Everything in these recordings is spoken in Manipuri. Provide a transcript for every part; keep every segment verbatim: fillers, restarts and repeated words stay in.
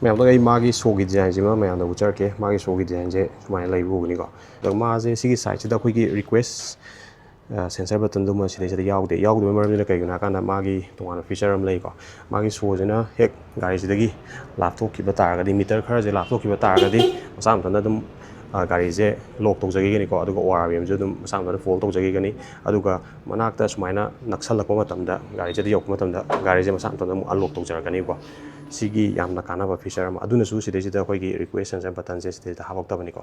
ꯃꯌꯥꯝꯗ ꯑꯩ ꯃꯥꯒꯤ ꯁꯣꯒꯤ ꯗꯤꯖꯥꯏꯟꯁꯤꯃ ꯃꯌꯥꯝꯗ ꯎꯠꯆꯔꯛꯀꯦ꯫ ꯃꯥꯒꯤ ꯁꯣꯒꯤ ꯗꯤꯖꯥꯏꯟꯁꯦ ꯁꯨꯃꯥꯏꯅ ꯂꯩꯕ ꯎꯒꯅꯤꯀꯣ꯫ ꯑꯗꯣ ꯃꯥꯁꯦ ꯁꯤꯒꯤ ꯁꯥꯏꯠꯁꯤꯗ ꯑꯩꯈꯣꯏꯒꯤ ꯔꯤꯀ꯭ꯋꯦꯁ ꯁꯦꯟꯁꯔ ꯕꯇꯟꯗꯨꯃ ꯁꯤꯗꯩꯁꯤꯗ ꯌꯥꯎꯗꯦ꯫ ꯌꯥꯎꯗꯕꯒꯤ ꯃꯔꯝꯁꯤꯅ ꯀꯩꯒꯤꯅꯣ ꯍꯥꯏ ꯀꯥꯟꯗ ꯃꯥꯒꯤ ꯇꯣꯉꯥꯟꯕ ꯐꯤꯆꯔ ꯑꯃ ꯂꯩꯀꯣ꯫ ꯃꯥꯒꯤ ꯁꯣꯁꯤꯅ ꯍꯦꯛ ꯒꯥꯔꯤꯁꯤꯗꯒꯤ ꯂꯥꯞꯊꯣꯛꯈꯤꯕ ꯇꯥꯔꯒꯗꯤ, ꯃꯤꯇꯔ ꯈꯔꯁꯦ ꯂꯥꯞꯊꯣꯛꯈꯤꯕ ꯇꯥꯔꯒꯗꯤ ꯃꯁꯥ ꯃꯊꯟꯇ ꯑꯗꯨꯝ, ꯑ, ꯒꯥꯔꯤꯁꯦ ꯂꯣꯛ ꯇꯧꯖꯈꯤꯒꯅꯤꯀꯣ꯫ ꯑꯗꯨꯒ ꯑꯣ ꯑꯥꯔ ꯕꯤ ꯑꯦꯝꯁꯨ ꯑꯗꯨꯝ ꯃꯁꯥ ꯃꯊꯟꯇ ꯐꯣꯜ ꯇꯧꯖꯈꯤꯒꯅꯤ꯫ ꯑꯗꯨꯒ ꯃꯅꯥꯛꯇ ꯁꯨꯃꯥꯏꯅ ꯅꯛꯁꯜꯂꯛꯄ ꯃꯇꯝꯗ, ꯒꯥꯔꯤꯁꯤꯗ ꯌꯧꯔꯛꯄ ꯃꯇꯝꯗ ꯒꯥꯔꯤꯁꯦ ꯃꯁꯥ ꯃꯊꯟꯇ ꯑꯃꯨꯛ ꯑꯟꯂꯣꯛ ꯇꯧꯖꯔꯛꯀꯅꯤꯀꯣ꯫ ꯁꯤꯒꯤ ꯌꯥꯝꯅ ꯀꯥꯟꯅꯕ ꯐꯤꯆꯔ ꯑꯃ꯫ ꯑꯗꯨꯅꯁꯨ ꯁꯤꯗꯩꯁꯤꯗ ꯑꯩꯈꯣꯏꯒꯤ ꯔꯤꯀ꯭ꯋꯦꯁ ꯁꯦꯟꯁꯔ ꯕꯇꯟꯁꯦ ꯁꯤꯗꯩꯁꯤꯗ ꯍꯥꯞꯄꯛꯇꯕꯅꯤꯀꯣ꯫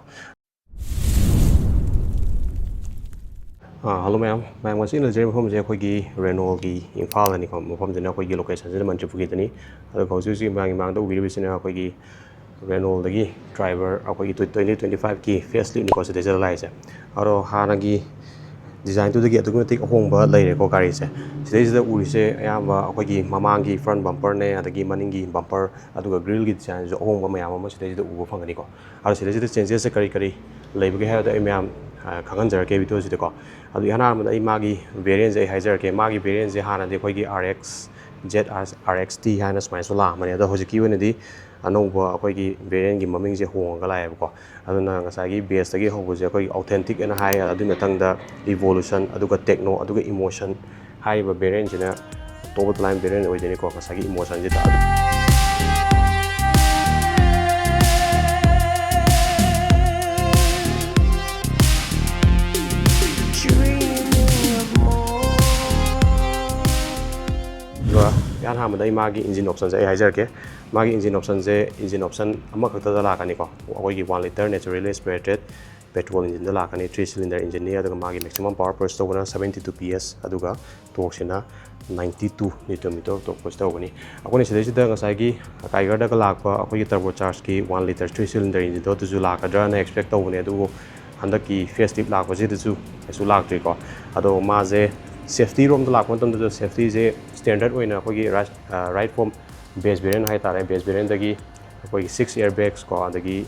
ꯑꯥ, ꯍꯜꯂꯣ ꯃꯌꯥꯝ꯫ ꯃꯌꯥꯝ ꯉꯁꯤ ꯎꯅꯖꯔꯤꯕ ꯃꯐꯝꯁꯦ ꯑꯩꯈꯣꯏꯒꯤ ꯔꯦꯅꯣꯜꯒꯤ ꯏꯝꯐꯥꯜꯗꯅꯤꯀꯣ꯫ ꯃꯐꯝꯁꯤꯅ ꯑꯩꯈꯣꯏꯒꯤ ꯂꯣꯀꯦꯁꯟꯁꯤꯅ ꯃꯟꯇ꯭ꯔꯤꯄꯨꯈ꯭ꯔꯤꯗꯅꯤ꯫ ꯑꯗꯨꯒ ꯍꯧꯖꯤꯛ ꯍꯧꯖꯤꯛ ꯃꯌꯥꯝꯒꯤ ꯃꯥꯡꯗ ꯎꯕꯤꯔꯤꯕꯁꯤꯅ ꯑꯩꯈꯣꯏꯒꯤ ꯔꯦꯅꯣꯜꯗꯒꯤ ꯗ꯭ꯔꯥꯏꯚꯔ ꯑꯩꯈꯣꯏꯒꯤ ꯇ꯭ꯋꯦꯟꯇꯤ ꯇ꯭ꯋꯦꯟꯇꯤ ꯐꯥꯏꯚꯀꯤ ꯐꯦꯁ ꯂꯤꯞꯅꯤꯀꯣ ꯁꯤꯗꯩꯁꯤꯗ ꯂꯥꯛꯏꯁꯦ꯫ ꯑꯗꯣ ꯍꯥꯟꯅꯒꯤ ꯗꯤꯖꯥꯏꯟꯗꯨꯗꯒꯤ ꯑꯗꯨꯛꯀꯤ ꯃꯇꯤꯛ ꯑꯍꯣꯡꯕ ꯂꯩꯔꯦꯀꯣ ꯒꯥꯔꯤꯁꯦ꯫ ꯁꯤꯗꯩꯁꯤꯗ ꯎꯔꯤꯁꯦ ꯑꯌꯥꯝꯕ ꯑꯩꯈꯣꯏꯒꯤ ꯃꯃꯥꯡꯒꯤ ꯐ꯭ꯔꯟ ꯕꯝꯄꯔꯅꯦ, ꯑꯗꯒꯤ ꯃꯅꯤꯡꯒꯤ ꯕꯝꯄꯔ, ꯑꯗꯨꯒ ꯒ꯭ꯔꯤꯜꯒꯤ ꯗꯤꯖꯥꯏꯟꯁꯨ ꯑꯍꯣꯡꯕ ꯃꯌꯥꯝ ꯑꯃ ꯁꯤꯗꯩꯁꯤꯗ ꯎꯕ ꯐꯪꯒꯅꯤꯀꯣ꯫ ꯑꯗꯣ ꯁꯤꯗꯩꯁꯤꯗ ꯆꯦꯟꯖꯦꯁꯁꯦ ꯀꯔꯤ ꯀꯔꯤ ꯂꯩꯕꯒꯦ ꯍꯥꯏꯕꯗꯣ ꯑꯩ ꯃꯌꯥꯝ, ꯑ, ꯈꯪꯍꯟꯖꯔꯛꯀꯦ ꯚꯤꯗꯤꯑꯣꯁꯤꯗꯀꯣ꯫ ꯑꯗꯨ ꯏꯍꯥꯟ ꯑꯍꯥꯟꯕꯗ ꯑꯩ ꯃꯥꯒꯤ ꯚꯦꯔꯤꯌꯦꯟꯁꯁꯦ ꯑꯩ ꯍꯥꯏꯖꯔꯛꯀꯦ꯫ ꯃꯥꯒꯤ ꯚꯦꯔꯤꯌꯦꯟꯁꯁꯦ ꯍꯥꯟꯅꯗꯤ ꯑꯩꯈꯣꯏꯒꯤ R X Z R X T ꯍꯥꯏꯅ ꯁꯨꯃꯥꯏꯅꯁꯨ ꯂꯥꯛꯑꯝꯕꯅꯦ꯫ ꯑꯗꯣ ꯍꯧꯖꯤꯛꯀꯤ ꯑꯣꯏꯅꯗꯤ ꯑꯅꯧꯕ ꯑꯩꯈꯣꯏꯒꯤ ꯚꯦꯔꯤꯌꯦꯟꯒꯤ ꯃꯃꯤꯡꯁꯦ ꯍꯣꯡꯉꯒ ꯂꯥꯛꯑꯦꯕꯀꯣ꯫ ꯑꯗꯨꯅ ꯉꯁꯥꯏꯒꯤ ꯕꯦꯁꯇꯒꯤ ꯍꯧꯕꯁꯦ ꯑꯩꯈꯣꯏꯒꯤ ꯑꯣꯊꯦꯟꯇꯤꯛ ꯑꯅ ꯍꯥꯏ, ꯑꯗꯨꯒꯤ ꯃꯊꯪꯗ ꯏꯚꯣꯂꯨꯁꯟ, ꯑꯗꯨꯒ ꯇꯦꯛꯅꯣ, ꯑꯗꯨꯒ ꯏꯃꯣꯁꯟ ꯍꯥꯏꯔꯤꯕ ꯚꯦꯔꯤꯌꯦꯟꯁꯤꯅ ꯇꯣꯞ ꯑꯣꯐ ꯂꯥꯏꯟ ꯚꯦꯔꯤꯌꯦꯟ ꯑꯣꯏꯗꯣꯏꯅꯤꯀꯣ ꯉꯁꯥꯏꯒꯤ ꯏꯃꯣꯁꯟꯁꯤꯗ꯫ ꯑꯗꯨꯒ ꯏꯍꯥꯟ ꯍꯥꯟꯕꯗ ꯑꯩ ꯃꯥꯒꯤ ꯏꯟꯖꯤꯟ ꯑꯣꯞꯁꯟꯁꯦ ꯑꯩ ꯍꯥꯏꯖꯔꯛꯀꯦ꯫ ꯃꯥꯒꯤ ꯏꯟꯖꯤꯟ ꯑꯣꯞꯁꯟꯁꯦ, ꯏꯟꯖꯤꯟ ꯑꯣꯞꯁꯟ ꯑꯃꯈꯛꯇꯗ ꯂꯥꯛꯀꯅꯤꯀꯣ꯫ ꯑꯩꯈꯣꯏꯒꯤ one litre naturally aspirated petrol ꯏꯟꯖꯤꯟꯗ ꯂꯥꯛꯀꯅꯤ꯫ ꯊ꯭ꯔꯤ ꯁꯤꯂꯤꯟꯗꯔ ꯏꯟꯖꯤꯟꯅꯤ꯫ ꯑꯗꯨꯒ ꯃꯥꯒꯤ ꯃꯦꯛꯁꯤꯃꯝ ꯄꯋꯥꯔ ꯄ꯭ꯔꯣꯗ꯭ꯌꯨꯁ ꯇꯧꯕꯅ seventy two P S, ꯑꯗꯨꯒ ꯇꯣꯔꯛꯁꯤꯅ ninety two newton metre torque produce ꯇꯧꯒꯅꯤ꯫ ꯑꯩꯈꯣꯏꯅ ꯁꯤꯗꯩꯁꯤꯗ ꯉꯁꯥꯏꯒꯤ ꯀꯥꯏꯒꯔꯗꯒ ꯂꯥꯛꯄ ꯑꯩꯈꯣꯏꯒꯤ ꯇꯔꯕꯣ ꯆꯥꯔꯖꯀꯤ ꯋꯥꯟ ꯂꯤꯇꯔ ꯊ꯭ꯔꯤ ꯁꯤꯂꯤꯟꯗꯔ ꯏꯟꯖꯤꯟꯗꯣ ꯑꯗꯨꯁꯨ ꯂꯥꯛꯀꯗ꯭ꯔꯥꯅ ꯑꯦꯛꯁꯄꯦꯛ ꯇꯧꯕꯅꯦ꯫ ꯑꯗꯨꯕꯨ ꯍꯟꯗꯛꯀꯤ ꯐꯦꯁ ꯂꯤꯞ ꯂꯥꯛꯄꯁꯤꯗꯁꯨ ꯀꯩꯁꯨ ꯂꯥꯛꯇ꯭ꯔꯤꯀꯣ꯫ ꯑꯗꯣ ꯃꯥꯁꯦ ꯁꯦꯐꯇꯤ ꯔꯣꯝꯗ ꯂꯥꯛꯄ ꯃꯇꯝꯗꯁꯨ ꯁꯦꯐꯇꯤꯁꯦ ꯁ꯭ꯇꯦꯟꯗꯔꯠ ꯑꯣꯏꯅ ꯑꯩꯈꯣꯏꯒꯤ ꯔꯥꯏꯠ, ꯑ, ꯔꯥꯏꯠ ꯐ꯭ꯔꯣꯝ ꯕꯦꯁ ꯚꯦꯔꯤꯌꯦꯟ ꯍꯥꯏꯇꯥꯔꯦ, ꯕꯦꯁ ꯚꯦꯔꯤꯌꯦꯟꯗꯒꯤ ꯑꯩꯈꯣꯏꯒꯤ ꯁꯤꯛꯁ ꯑꯦꯌꯔ ꯕꯦꯒꯁ ꯀꯣ, ꯑꯗꯒꯤ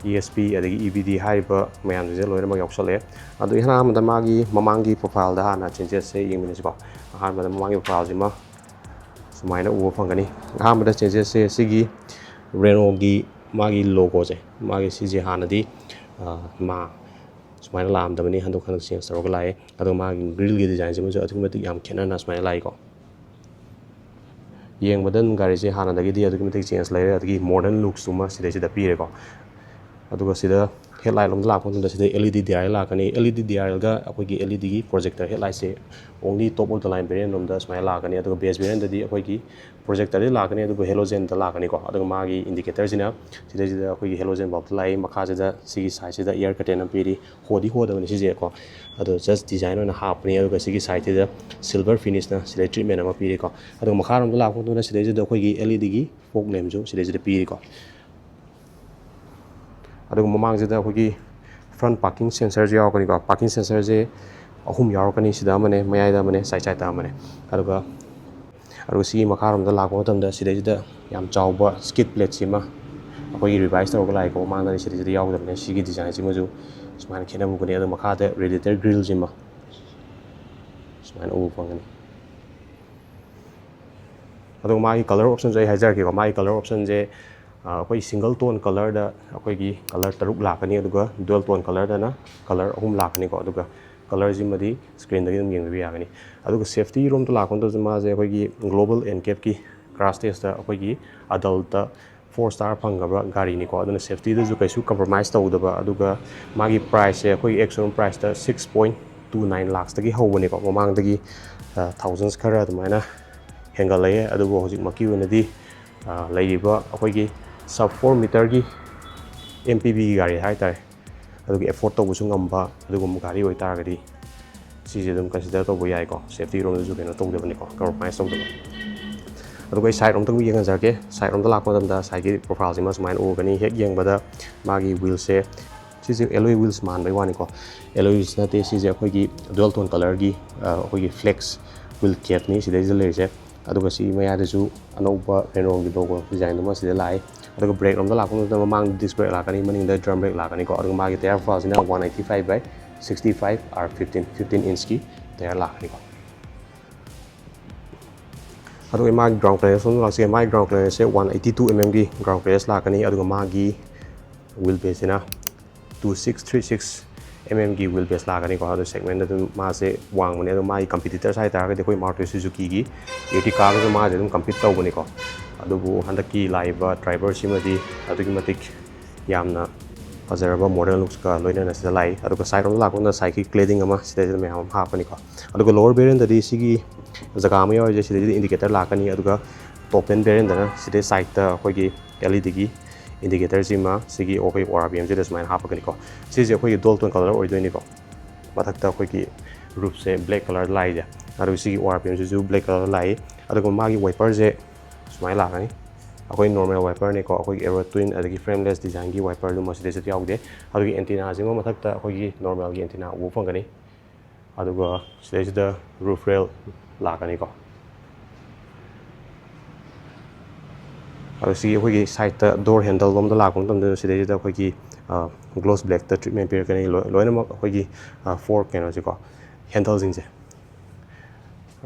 E S P, ꯑꯗꯒꯤ E B D ꯍꯥꯏꯔꯤꯕ ꯃꯌꯥꯝꯁꯤꯡꯁꯦ ꯂꯣꯏꯅꯃꯛ ꯌꯥꯎꯁꯜꯂꯛꯑꯦ꯫ ꯑꯗꯣ ꯏꯍꯥꯟ ꯑꯍꯥꯟꯕꯗ ꯃꯥꯒꯤ ꯃꯃꯥꯡꯒꯤ ꯄ꯭ꯔꯣꯐꯥꯏꯜꯗ ꯍꯥꯟꯅ ꯆꯦꯟꯖꯦꯁꯁꯦ ꯌꯦꯡꯃꯤꯟꯅꯁꯤꯀꯣ꯫ ꯑꯍꯥꯟꯕꯗ ꯃꯃꯥꯡꯒꯤ ꯄ꯭ꯔꯣꯐꯥꯏꯜꯁꯤꯃ ꯁꯨꯃꯥꯏꯅ ꯎꯕ ꯐꯪꯒꯅꯤ꯫ ꯑꯍꯥꯟꯕꯗ ꯆꯦꯟꯖꯦꯁꯁꯦ ꯁꯤꯒꯤ ꯔꯦꯅꯣꯒꯤ ꯃꯥꯒꯤ ꯂꯣꯒꯣꯁꯦ, ꯃꯥꯒꯤ ꯁꯤꯁꯦ ꯍꯥꯟꯅꯗꯤ ꯃꯥ ꯁꯨꯃꯥꯏꯅ ꯂꯥꯛꯑꯝꯗꯕꯅꯤ, ꯍꯟꯗꯛ ꯍꯟꯗꯛ ꯆꯦꯟꯖ ꯇꯧꯔꯒ ꯂꯥꯛꯑꯦ꯫ ꯑꯗꯣ ꯃꯥꯒꯤ ꯒ꯭ꯔꯤꯜꯒꯤ ꯗꯤꯖꯥꯏꯟꯁꯤꯃꯁꯨ ꯑꯗꯨꯛꯀꯤ ꯃꯇꯤꯛ ꯌꯥꯝ ꯈꯦꯠꯅꯅ ꯁꯨꯃꯥꯏꯅ ꯂꯥꯛꯏꯀꯣ꯫ ꯌꯦꯡꯕꯗ ꯑꯗꯨꯝ ꯒꯥꯔꯤꯁꯦ ꯍꯥꯟꯅꯗꯒꯤꯗꯤ ꯑꯗꯨꯛꯀꯤ ꯃꯇꯤꯛ ꯆꯦꯟꯖ ꯂꯩꯔꯦ, ꯑꯗꯒꯤ ꯃꯣꯗꯔꯟ ꯂꯨꯛꯁꯇꯨꯃ ꯁꯤꯗꯩꯁꯤꯗ ꯄꯤꯔꯦꯀꯣ꯫ ꯑꯗꯨꯒ ꯁꯤꯗ ꯍꯦꯠꯂꯥꯏꯠ ꯂꯣꯝꯗ ꯂꯥꯛꯄ ꯃꯇꯝꯗ ꯁꯤꯗ L E D D R L ꯂꯥꯛꯀꯅꯤ꯫ L E D D R Lꯒ ꯑꯩꯈꯣꯏꯒꯤ L E Dꯒꯤ projector headlightꯁꯦ only top of the line variant ꯂꯣꯝꯗ ꯁꯨꯃꯥꯏꯅ ꯂꯥꯛꯀꯅꯤ꯫ ꯑꯗꯨꯒ base variantꯗꯗꯤ ꯑꯩꯈꯣꯏꯒꯤ projectorꯗꯤ ꯂꯥꯛꯀꯅꯤ, ꯑꯗꯨꯕꯨ halogenꯗ ꯂꯥꯛꯀꯅꯤꯀꯣ꯫ ꯑꯗꯨꯒ ꯃꯥꯒꯤ indicatorꯁꯤꯅ ꯁꯤꯗꯩꯁꯤꯗ ꯑꯩꯈꯣꯏꯒꯤ halogen bulbꯇ ꯂꯥꯛꯏ꯫ ꯃꯈꯥꯁꯤꯗ ꯁꯤꯒꯤ sideꯁꯤꯗ air curtain ꯑꯃ ꯄꯤꯔꯤ꯫ ꯍꯣꯗꯤ ꯍꯣꯗꯕꯅꯤ ꯁꯤꯁꯦꯀꯣ, ꯑꯗꯣ just design ꯑꯣꯏꯅ ꯍꯥꯞꯄꯅꯤ꯫ ꯑꯗꯨꯒ ꯁꯤꯒꯤ sideꯁꯤꯗ silver finishꯅ ꯁꯤꯗꯩ treatment ꯑꯃ ꯄꯤꯔꯤꯀꯣ꯫ ꯑꯗꯨꯒ ꯃꯈꯥꯔꯣꯝꯗ ꯂꯥꯛꯄ ꯃꯇꯝꯗ ꯁꯤꯗꯩꯁꯤꯗ ꯑꯩꯈꯣꯏꯒꯤ L E Dꯒꯤ fog lampꯁꯨ ꯁꯤꯗꯩꯁꯤꯗ ꯄꯤꯔꯤꯀꯣ꯫ ꯑꯗꯨꯒ ꯃꯃꯥꯡꯁꯤꯗ ꯑꯩꯈꯣꯏꯒꯤ front parking sensorꯁꯨ ꯌꯥꯎꯔꯛꯀꯅꯤꯀꯣ꯫ Parking sensorꯁꯦ ꯑꯍꯨꯝ ꯌꯥꯎꯔꯛꯀꯅꯤ, ꯁꯤꯗ ꯑꯃꯅꯦ, ꯃꯌꯥꯏꯗ ꯑꯃꯅꯦ, side sideꯇ ꯑꯃꯅꯦ꯫ ꯑꯗꯨꯒ ꯑꯗꯨꯒ ꯁꯤꯒꯤ ꯃꯈꯥꯔꯣꯝꯗ ꯂꯥꯛꯄ ꯃꯇꯝꯗ ꯁꯤꯗꯩꯁꯤꯗ ꯌꯥꯝ ꯆꯥꯎꯕ skid plateꯁꯤꯃ ꯑꯩꯈꯣꯏꯒꯤ revise ꯇꯧꯔꯒ ꯂꯥꯛꯏꯀꯣ꯫ ꯃꯃꯥꯡꯗꯗꯤ ꯁꯤꯗꯩꯁꯤꯗ ꯌꯥꯎꯗꯕꯅꯦ꯫ ꯁꯤꯒꯤ designꯁꯤꯃꯁꯨ ꯁꯨꯃꯥꯏꯅ ꯈꯦꯠꯅꯕ ꯎꯒꯅꯤ꯫ ꯑꯗꯣ ꯃꯈꯥꯗ radiator grillꯁꯤꯃ ꯁꯨꯃꯥꯏꯅ ꯎꯕ ꯐꯪꯒꯅꯤ꯫ ꯑꯗꯨꯒ ꯃꯥꯒꯤ colour optionꯁꯨ ꯑꯩ ꯍꯥꯏꯖꯔꯛꯀꯦꯀꯣ꯫ ꯃꯥꯒꯤ colour optionꯁꯦ ꯑꯩꯈꯣꯏ single tone colourꯗ ꯑꯩꯈꯣꯏꯒꯤ colour ꯇꯔꯨꯛ ꯂꯥꯛꯀꯅꯤ, ꯑꯗꯨꯒ dual tone colourꯗꯅ colour ꯑꯍꯨꯝ ꯂꯥꯛꯀꯅꯤꯀꯣ꯫ ꯑꯗꯨꯒ colourꯁꯤꯃꯗꯤ screenꯗꯒꯤ ꯑꯗꯨꯝ ꯌꯦꯡꯕꯤꯕ ꯌꯥꯒꯅꯤ꯫ ꯑꯗꯨꯒ safetyꯔꯣꯝꯗ ꯂꯥꯛꯄ ꯃꯇꯝꯗ ꯃꯥꯁꯦ ꯑꯩꯈꯣꯏꯒꯤ global ncapꯀꯤ crash testꯇ ꯑꯩꯈꯣꯏꯒꯤ adultꯇ four star ꯐꯪꯈ꯭ꯔꯕ ꯒꯥꯔꯤꯅꯤꯀꯣ꯫ ꯑꯗꯨꯅ safetyꯗꯁꯨ ꯀꯩꯁꯨ compromise ꯇꯧꯗꯕ꯫ ꯑꯗꯨꯒ ꯃꯥꯒꯤ priceꯁꯦ ꯑꯩꯈꯣꯏꯒꯤ ex showroom priceꯇ six point two nine lakhsꯇꯒꯤ ꯍꯧꯕꯅꯦꯀꯣ꯫ ꯃꯃꯥꯡꯗꯒꯤ thousands ꯈꯔ ꯑꯗꯨꯃꯥꯏꯅ ꯍꯦꯟꯒꯠꯂꯛꯑꯦ꯫ ꯑꯗꯨꯕꯨ ꯍꯧꯖꯤꯛꯃꯛꯀꯤ ꯑꯣꯏꯅꯗꯤ ꯂꯩꯔꯤꯕ ꯑꯩꯈꯣꯏꯒꯤ sub four meterꯒꯤ M P Vꯒꯤ ꯒꯥꯔꯤ ꯍꯥꯏꯇꯥꯔꯦ, ꯑꯗꯨꯒꯤ afford ꯇꯧꯕꯁꯨ ꯉꯝꯕ ꯑꯗꯨꯒꯨꯝꯕ ꯒꯥꯔꯤ ꯑꯣꯏꯇꯥꯔꯒꯗꯤ ꯁꯤꯁꯦ ꯑꯗꯨꯝ consider ꯇꯧꯕ ꯌꯥꯏꯀꯣ꯫ Safetyꯔꯣꯝꯗꯁꯨ ꯀꯩꯅꯣ ꯇꯧꯗꯕꯅꯤꯀꯣ, compromise ꯇꯧꯗꯕ꯫ ꯑꯗꯨꯒ ꯑꯩ sideꯔꯣꯝꯗ ꯑꯃꯨꯛ ꯌꯦꯡꯍꯟꯖꯔꯛꯀꯦ꯫ Sideꯔꯣꯝꯗ ꯂꯥꯛꯄ ꯃꯇꯝꯗ sideꯀꯤ profileꯁꯤꯃ ꯁꯨꯃꯥꯏꯅ ꯎꯒꯅꯤ꯫ ꯍꯦꯛ ꯌꯦꯡꯕꯗ ꯃꯥꯒꯤ wheelꯁꯦ, ꯁꯤꯁꯦ alloy wheels ꯃꯥꯟꯕꯩ ꯋꯥꯅꯤꯀꯣ, alloy wheels ꯅꯠꯇꯦ꯫ ꯁꯤꯁꯦ ꯑꯩꯈꯣꯏꯒꯤ dual tone colourꯒꯤ ꯑꯩꯈꯣꯏꯒꯤ flex wheel capꯅꯤ ꯁꯤꯗꯩꯁꯤꯗ ꯂꯩꯔꯤꯁꯦ꯫ ꯑꯗꯨꯒ ꯁꯤ ꯃꯌꯥꯗꯁꯨ ꯑꯅꯧꯕ Renaultꯒꯤ logo designꯗꯨꯃ ꯁꯤꯗ ꯂꯥꯛꯑꯦ꯫ ꯑꯗꯨꯒ brake ꯂꯣꯝꯗ ꯂꯥꯛꯄ ꯃꯇꯝꯗ ꯃꯃꯥꯡꯗ disc brake ꯂꯥꯛꯀꯅꯤ, ꯃꯅꯤꯡꯗ drum brake ꯂꯥꯛꯀꯅꯤꯀꯣ꯫ ꯑꯗꯨꯒ ꯃꯥꯒꯤ tyre profileꯁꯤꯅ one eighty five by sixty five R fifteen, fifteen inchꯀꯤ tyre ꯂꯥꯛꯀꯅꯤꯀꯣ꯫ ꯑꯗꯨꯒ ꯃꯥꯒꯤ ground clearance ꯂꯣꯝꯗ ꯂꯥꯛꯁꯤꯒꯦ꯫ ꯃꯥꯒꯤ ground clearanceꯁꯦ one eighty two mmꯒꯤ ground clearance ꯂꯥꯛꯀꯅꯤ꯫ ꯑꯗꯨꯒ ꯃꯥꯒꯤ wheel baseꯁꯤꯅ two six three six mmꯒꯤ wheel base ꯂꯥꯛꯀꯅꯤꯀꯣ꯫ ꯑꯗꯨ segmentꯇ ꯑꯗꯨꯝ ꯃꯥꯁꯦ ꯋꯥꯡꯕꯅꯦ꯫ ꯑꯗꯣ ꯃꯥꯒꯤ competitors ꯍꯥꯏꯇꯥꯔꯒꯗꯤ ꯑꯩꯈꯣꯏ Maruti Suzukiꯒꯤ Erticagaꯁꯨ ꯃꯥꯁꯦ ꯑꯗꯨꯝ compete ꯇꯧꯕꯅꯤꯀꯣ꯫ ꯑꯗꯨꯕꯨ ꯍꯟꯗꯛꯀꯤ ꯂꯥꯛꯏꯕ Triberꯁꯤꯃꯗꯤ ꯑꯗꯨꯛꯀꯤ ꯃꯇꯤꯛ ꯌꯥꯝꯅ ꯐꯖꯔꯕ modern looksꯀ ꯂꯣꯏꯅꯅ ꯁꯤꯗ ꯂꯥꯛꯏ꯫ ꯑꯗꯨꯒ sideꯔꯣꯝꯗ ꯂꯥꯛꯄ ꯃꯇꯝꯗ sideꯀꯤ cladding ꯑꯃ ꯁꯤꯗꯩꯁꯤꯗ ꯃꯌꯥꯝ ꯑꯃ ꯍꯥꯞꯄꯅꯤꯀꯣ꯫ ꯑꯗꯨꯒ lower variantꯇꯗꯤ ꯁꯤꯒꯤ ꯖꯒꯥ ꯑꯃ ꯌꯥꯎꯔꯤꯁꯦ, ꯁꯤꯗꯩꯁꯤꯗ indicator ꯂꯥꯛꯀꯅꯤ꯫ ꯑꯗꯨꯒ top end variantꯇꯅ ꯁꯤꯗꯩ sideꯇ ꯑꯩꯈꯣꯏꯒꯤ LEDꯒꯤ indicatorꯁꯤꯃ ꯁꯤꯒꯤ ꯑꯩꯈꯣꯏ ORVMꯁꯤꯗ ꯁꯨꯃꯥꯏꯅ ꯍꯥꯞꯄꯛꯀꯅꯤꯀꯣ꯫ ꯁꯤꯁꯦ ꯑꯩꯈꯣꯏꯒꯤ dual tone colour ꯑꯣꯏꯗꯣꯏꯅꯤꯀꯣ꯫ ꯃꯊꯛꯇ ꯑꯩꯈꯣꯏꯒꯤ roofꯁꯦ black colour ꯂꯥꯛꯏꯁꯦ, ꯑꯗꯨꯒ ꯁꯤꯒꯤ ORVMꯁꯤꯁꯨ black colour ꯂꯥꯛꯏ꯫ ꯑꯗꯨꯒ ꯃꯥꯒꯤ wiperꯁꯦ ꯁꯨꯃꯥꯏꯅ ꯂꯥꯛꯀꯅꯤ꯫ ꯑꯩꯈꯣꯏ normal wiperꯅꯤꯀꯣ, ꯑꯩꯈꯣꯏꯒꯤ Aero Twin ꯑꯗꯒꯤ frameless designꯒꯤ wiperꯗꯨ ꯃꯁꯤꯗꯩꯁꯤꯗ ꯌꯥꯎꯗꯦ꯫ ꯑꯗꯨꯒꯤ antennaꯁꯤꯃ ꯃꯊꯛꯇ ꯑꯩꯈꯣꯏꯒꯤ normalꯒꯤ antenna ꯎꯕ ꯐꯪꯒꯅꯤ꯫ ꯑꯗꯨꯒ ꯁꯤꯗꯩꯁꯤꯗ roof rail ꯂꯥꯛꯀꯅꯤꯀꯣ꯫ ꯑꯗꯣ ꯁꯤꯒꯤ ꯑꯩꯈꯣꯏꯒꯤ sideꯇ door handle ꯂꯣꯝꯗ ꯂꯥꯛꯄ ꯃꯇꯝꯗ ꯁꯤꯗꯩꯁꯤꯗ ꯑꯩꯈꯣꯏꯒꯤ gloss blackꯇ treatment ꯄꯤꯔꯛꯀꯅꯤ꯫ ꯂꯣꯏ-, ꯂꯣꯏꯅꯃꯛ ꯑꯩꯈꯣꯏꯒꯤ four ꯀꯩꯅꯣꯁꯦꯀꯣ, handleꯁꯤꯡꯁꯦ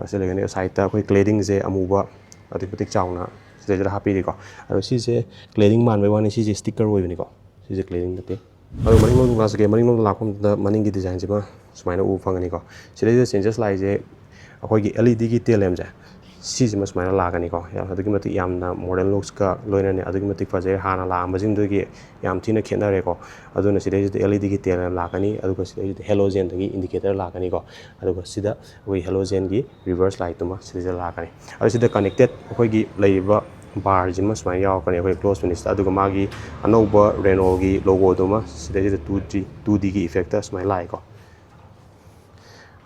ꯑꯁꯤ ꯂꯩꯒꯅꯤ꯫ Sideꯇ ꯑꯩꯈꯣꯏ claddingꯁꯦ ꯑꯃꯨꯕ ꯑꯗꯨꯛꯀꯤ ꯃꯇꯤꯛ ꯆꯥꯎꯅ ꯁꯤꯗꯩꯁꯤꯗ ꯍꯥꯞꯄꯤꯔꯤꯀꯣ꯫ ꯑꯗꯣ ꯁꯤꯁꯦ cladding ꯃꯥꯟꯕꯩ ꯋꯥꯅꯤ, ꯁꯤꯁꯦ sticker ꯑꯣꯏꯕꯅꯤꯀꯣ꯫ ꯁꯤꯁꯦ cladding ꯅꯠꯇꯦ꯫ ꯑꯗꯣ ꯃꯅꯤꯡꯂꯣꯝꯗ ꯂꯥꯛꯆꯒꯦ꯫ ꯃꯅꯤꯡꯂꯣꯝꯗ ꯂꯥꯛꯄ ꯃꯇꯝꯗ ꯃꯅꯤꯡꯒꯤ designꯁꯤꯃ ꯁꯨꯃꯥꯏꯅ ꯎꯕ ꯐꯪꯒꯅꯤꯀꯣ꯫ ꯁꯤꯗꯩꯁꯤꯗ changes ꯂꯥꯛꯏꯁꯦ ꯑꯩꯈꯣꯏꯒꯤ LEDꯒꯤ tail lampꯁꯦ, ꯁꯤꯁꯤꯃ ꯁꯨꯃꯥꯏꯅ ꯂꯥꯛꯀꯅꯤꯀꯣ꯫ ꯌꯥꯝ, ꯑꯗꯨꯛꯀꯤ ꯃꯇꯤꯛ ꯌꯥꯝꯅ modern looksꯀ ꯂꯣꯏꯅꯅ ꯑꯗꯨꯛꯀꯤ ꯃꯇꯤꯛ ꯐꯖꯩ꯫ ꯍꯥꯟꯅ ꯂꯥꯛꯑꯝꯕꯁꯤꯡꯗꯨꯒꯤ ꯌꯥꯝ ꯊꯤꯅ ꯈꯦꯠꯅꯔꯦꯀꯣ꯫ ꯑꯗꯨꯅ ꯁꯤꯗꯩꯁꯤꯗ LEDꯒꯤ tail lamp ꯂꯥꯛꯀꯅꯤ, ꯑꯗꯨꯒ ꯁꯤꯗꯩꯁꯤꯗ halogenꯗꯒꯤ indicator ꯂꯥꯛꯀꯅꯤꯀꯣ꯫ ꯑꯗꯨꯒ ꯁꯤꯗ ꯑꯩꯈꯣꯏ halogenꯒꯤ reverse lightꯇꯨꯃ ꯁꯤꯗꯩꯁꯤꯗ ꯂꯥꯛꯀꯅꯤ꯫ ꯑꯗꯨ ꯁꯤꯗ connected ꯑꯩꯈꯣꯏꯒꯤ ꯂꯩꯔꯤꯕ barꯁꯤꯃ ꯁꯨꯃꯥꯏꯅ ꯌꯥꯎꯔꯛꯀꯅꯤ ꯑꯩꯈꯣꯏ gloss finished꯫ ꯑꯗꯨꯒ ꯃꯥꯒꯤ ꯑꯅꯧꯕ Renaultꯒꯤ logoꯗꯨꯃ ꯁꯤꯗꯩꯁꯤꯗ two D, two Dꯒꯤ effectꯇ ꯁꯨꯃꯥꯏꯅ ꯂꯥꯛꯑꯦꯀꯣ꯫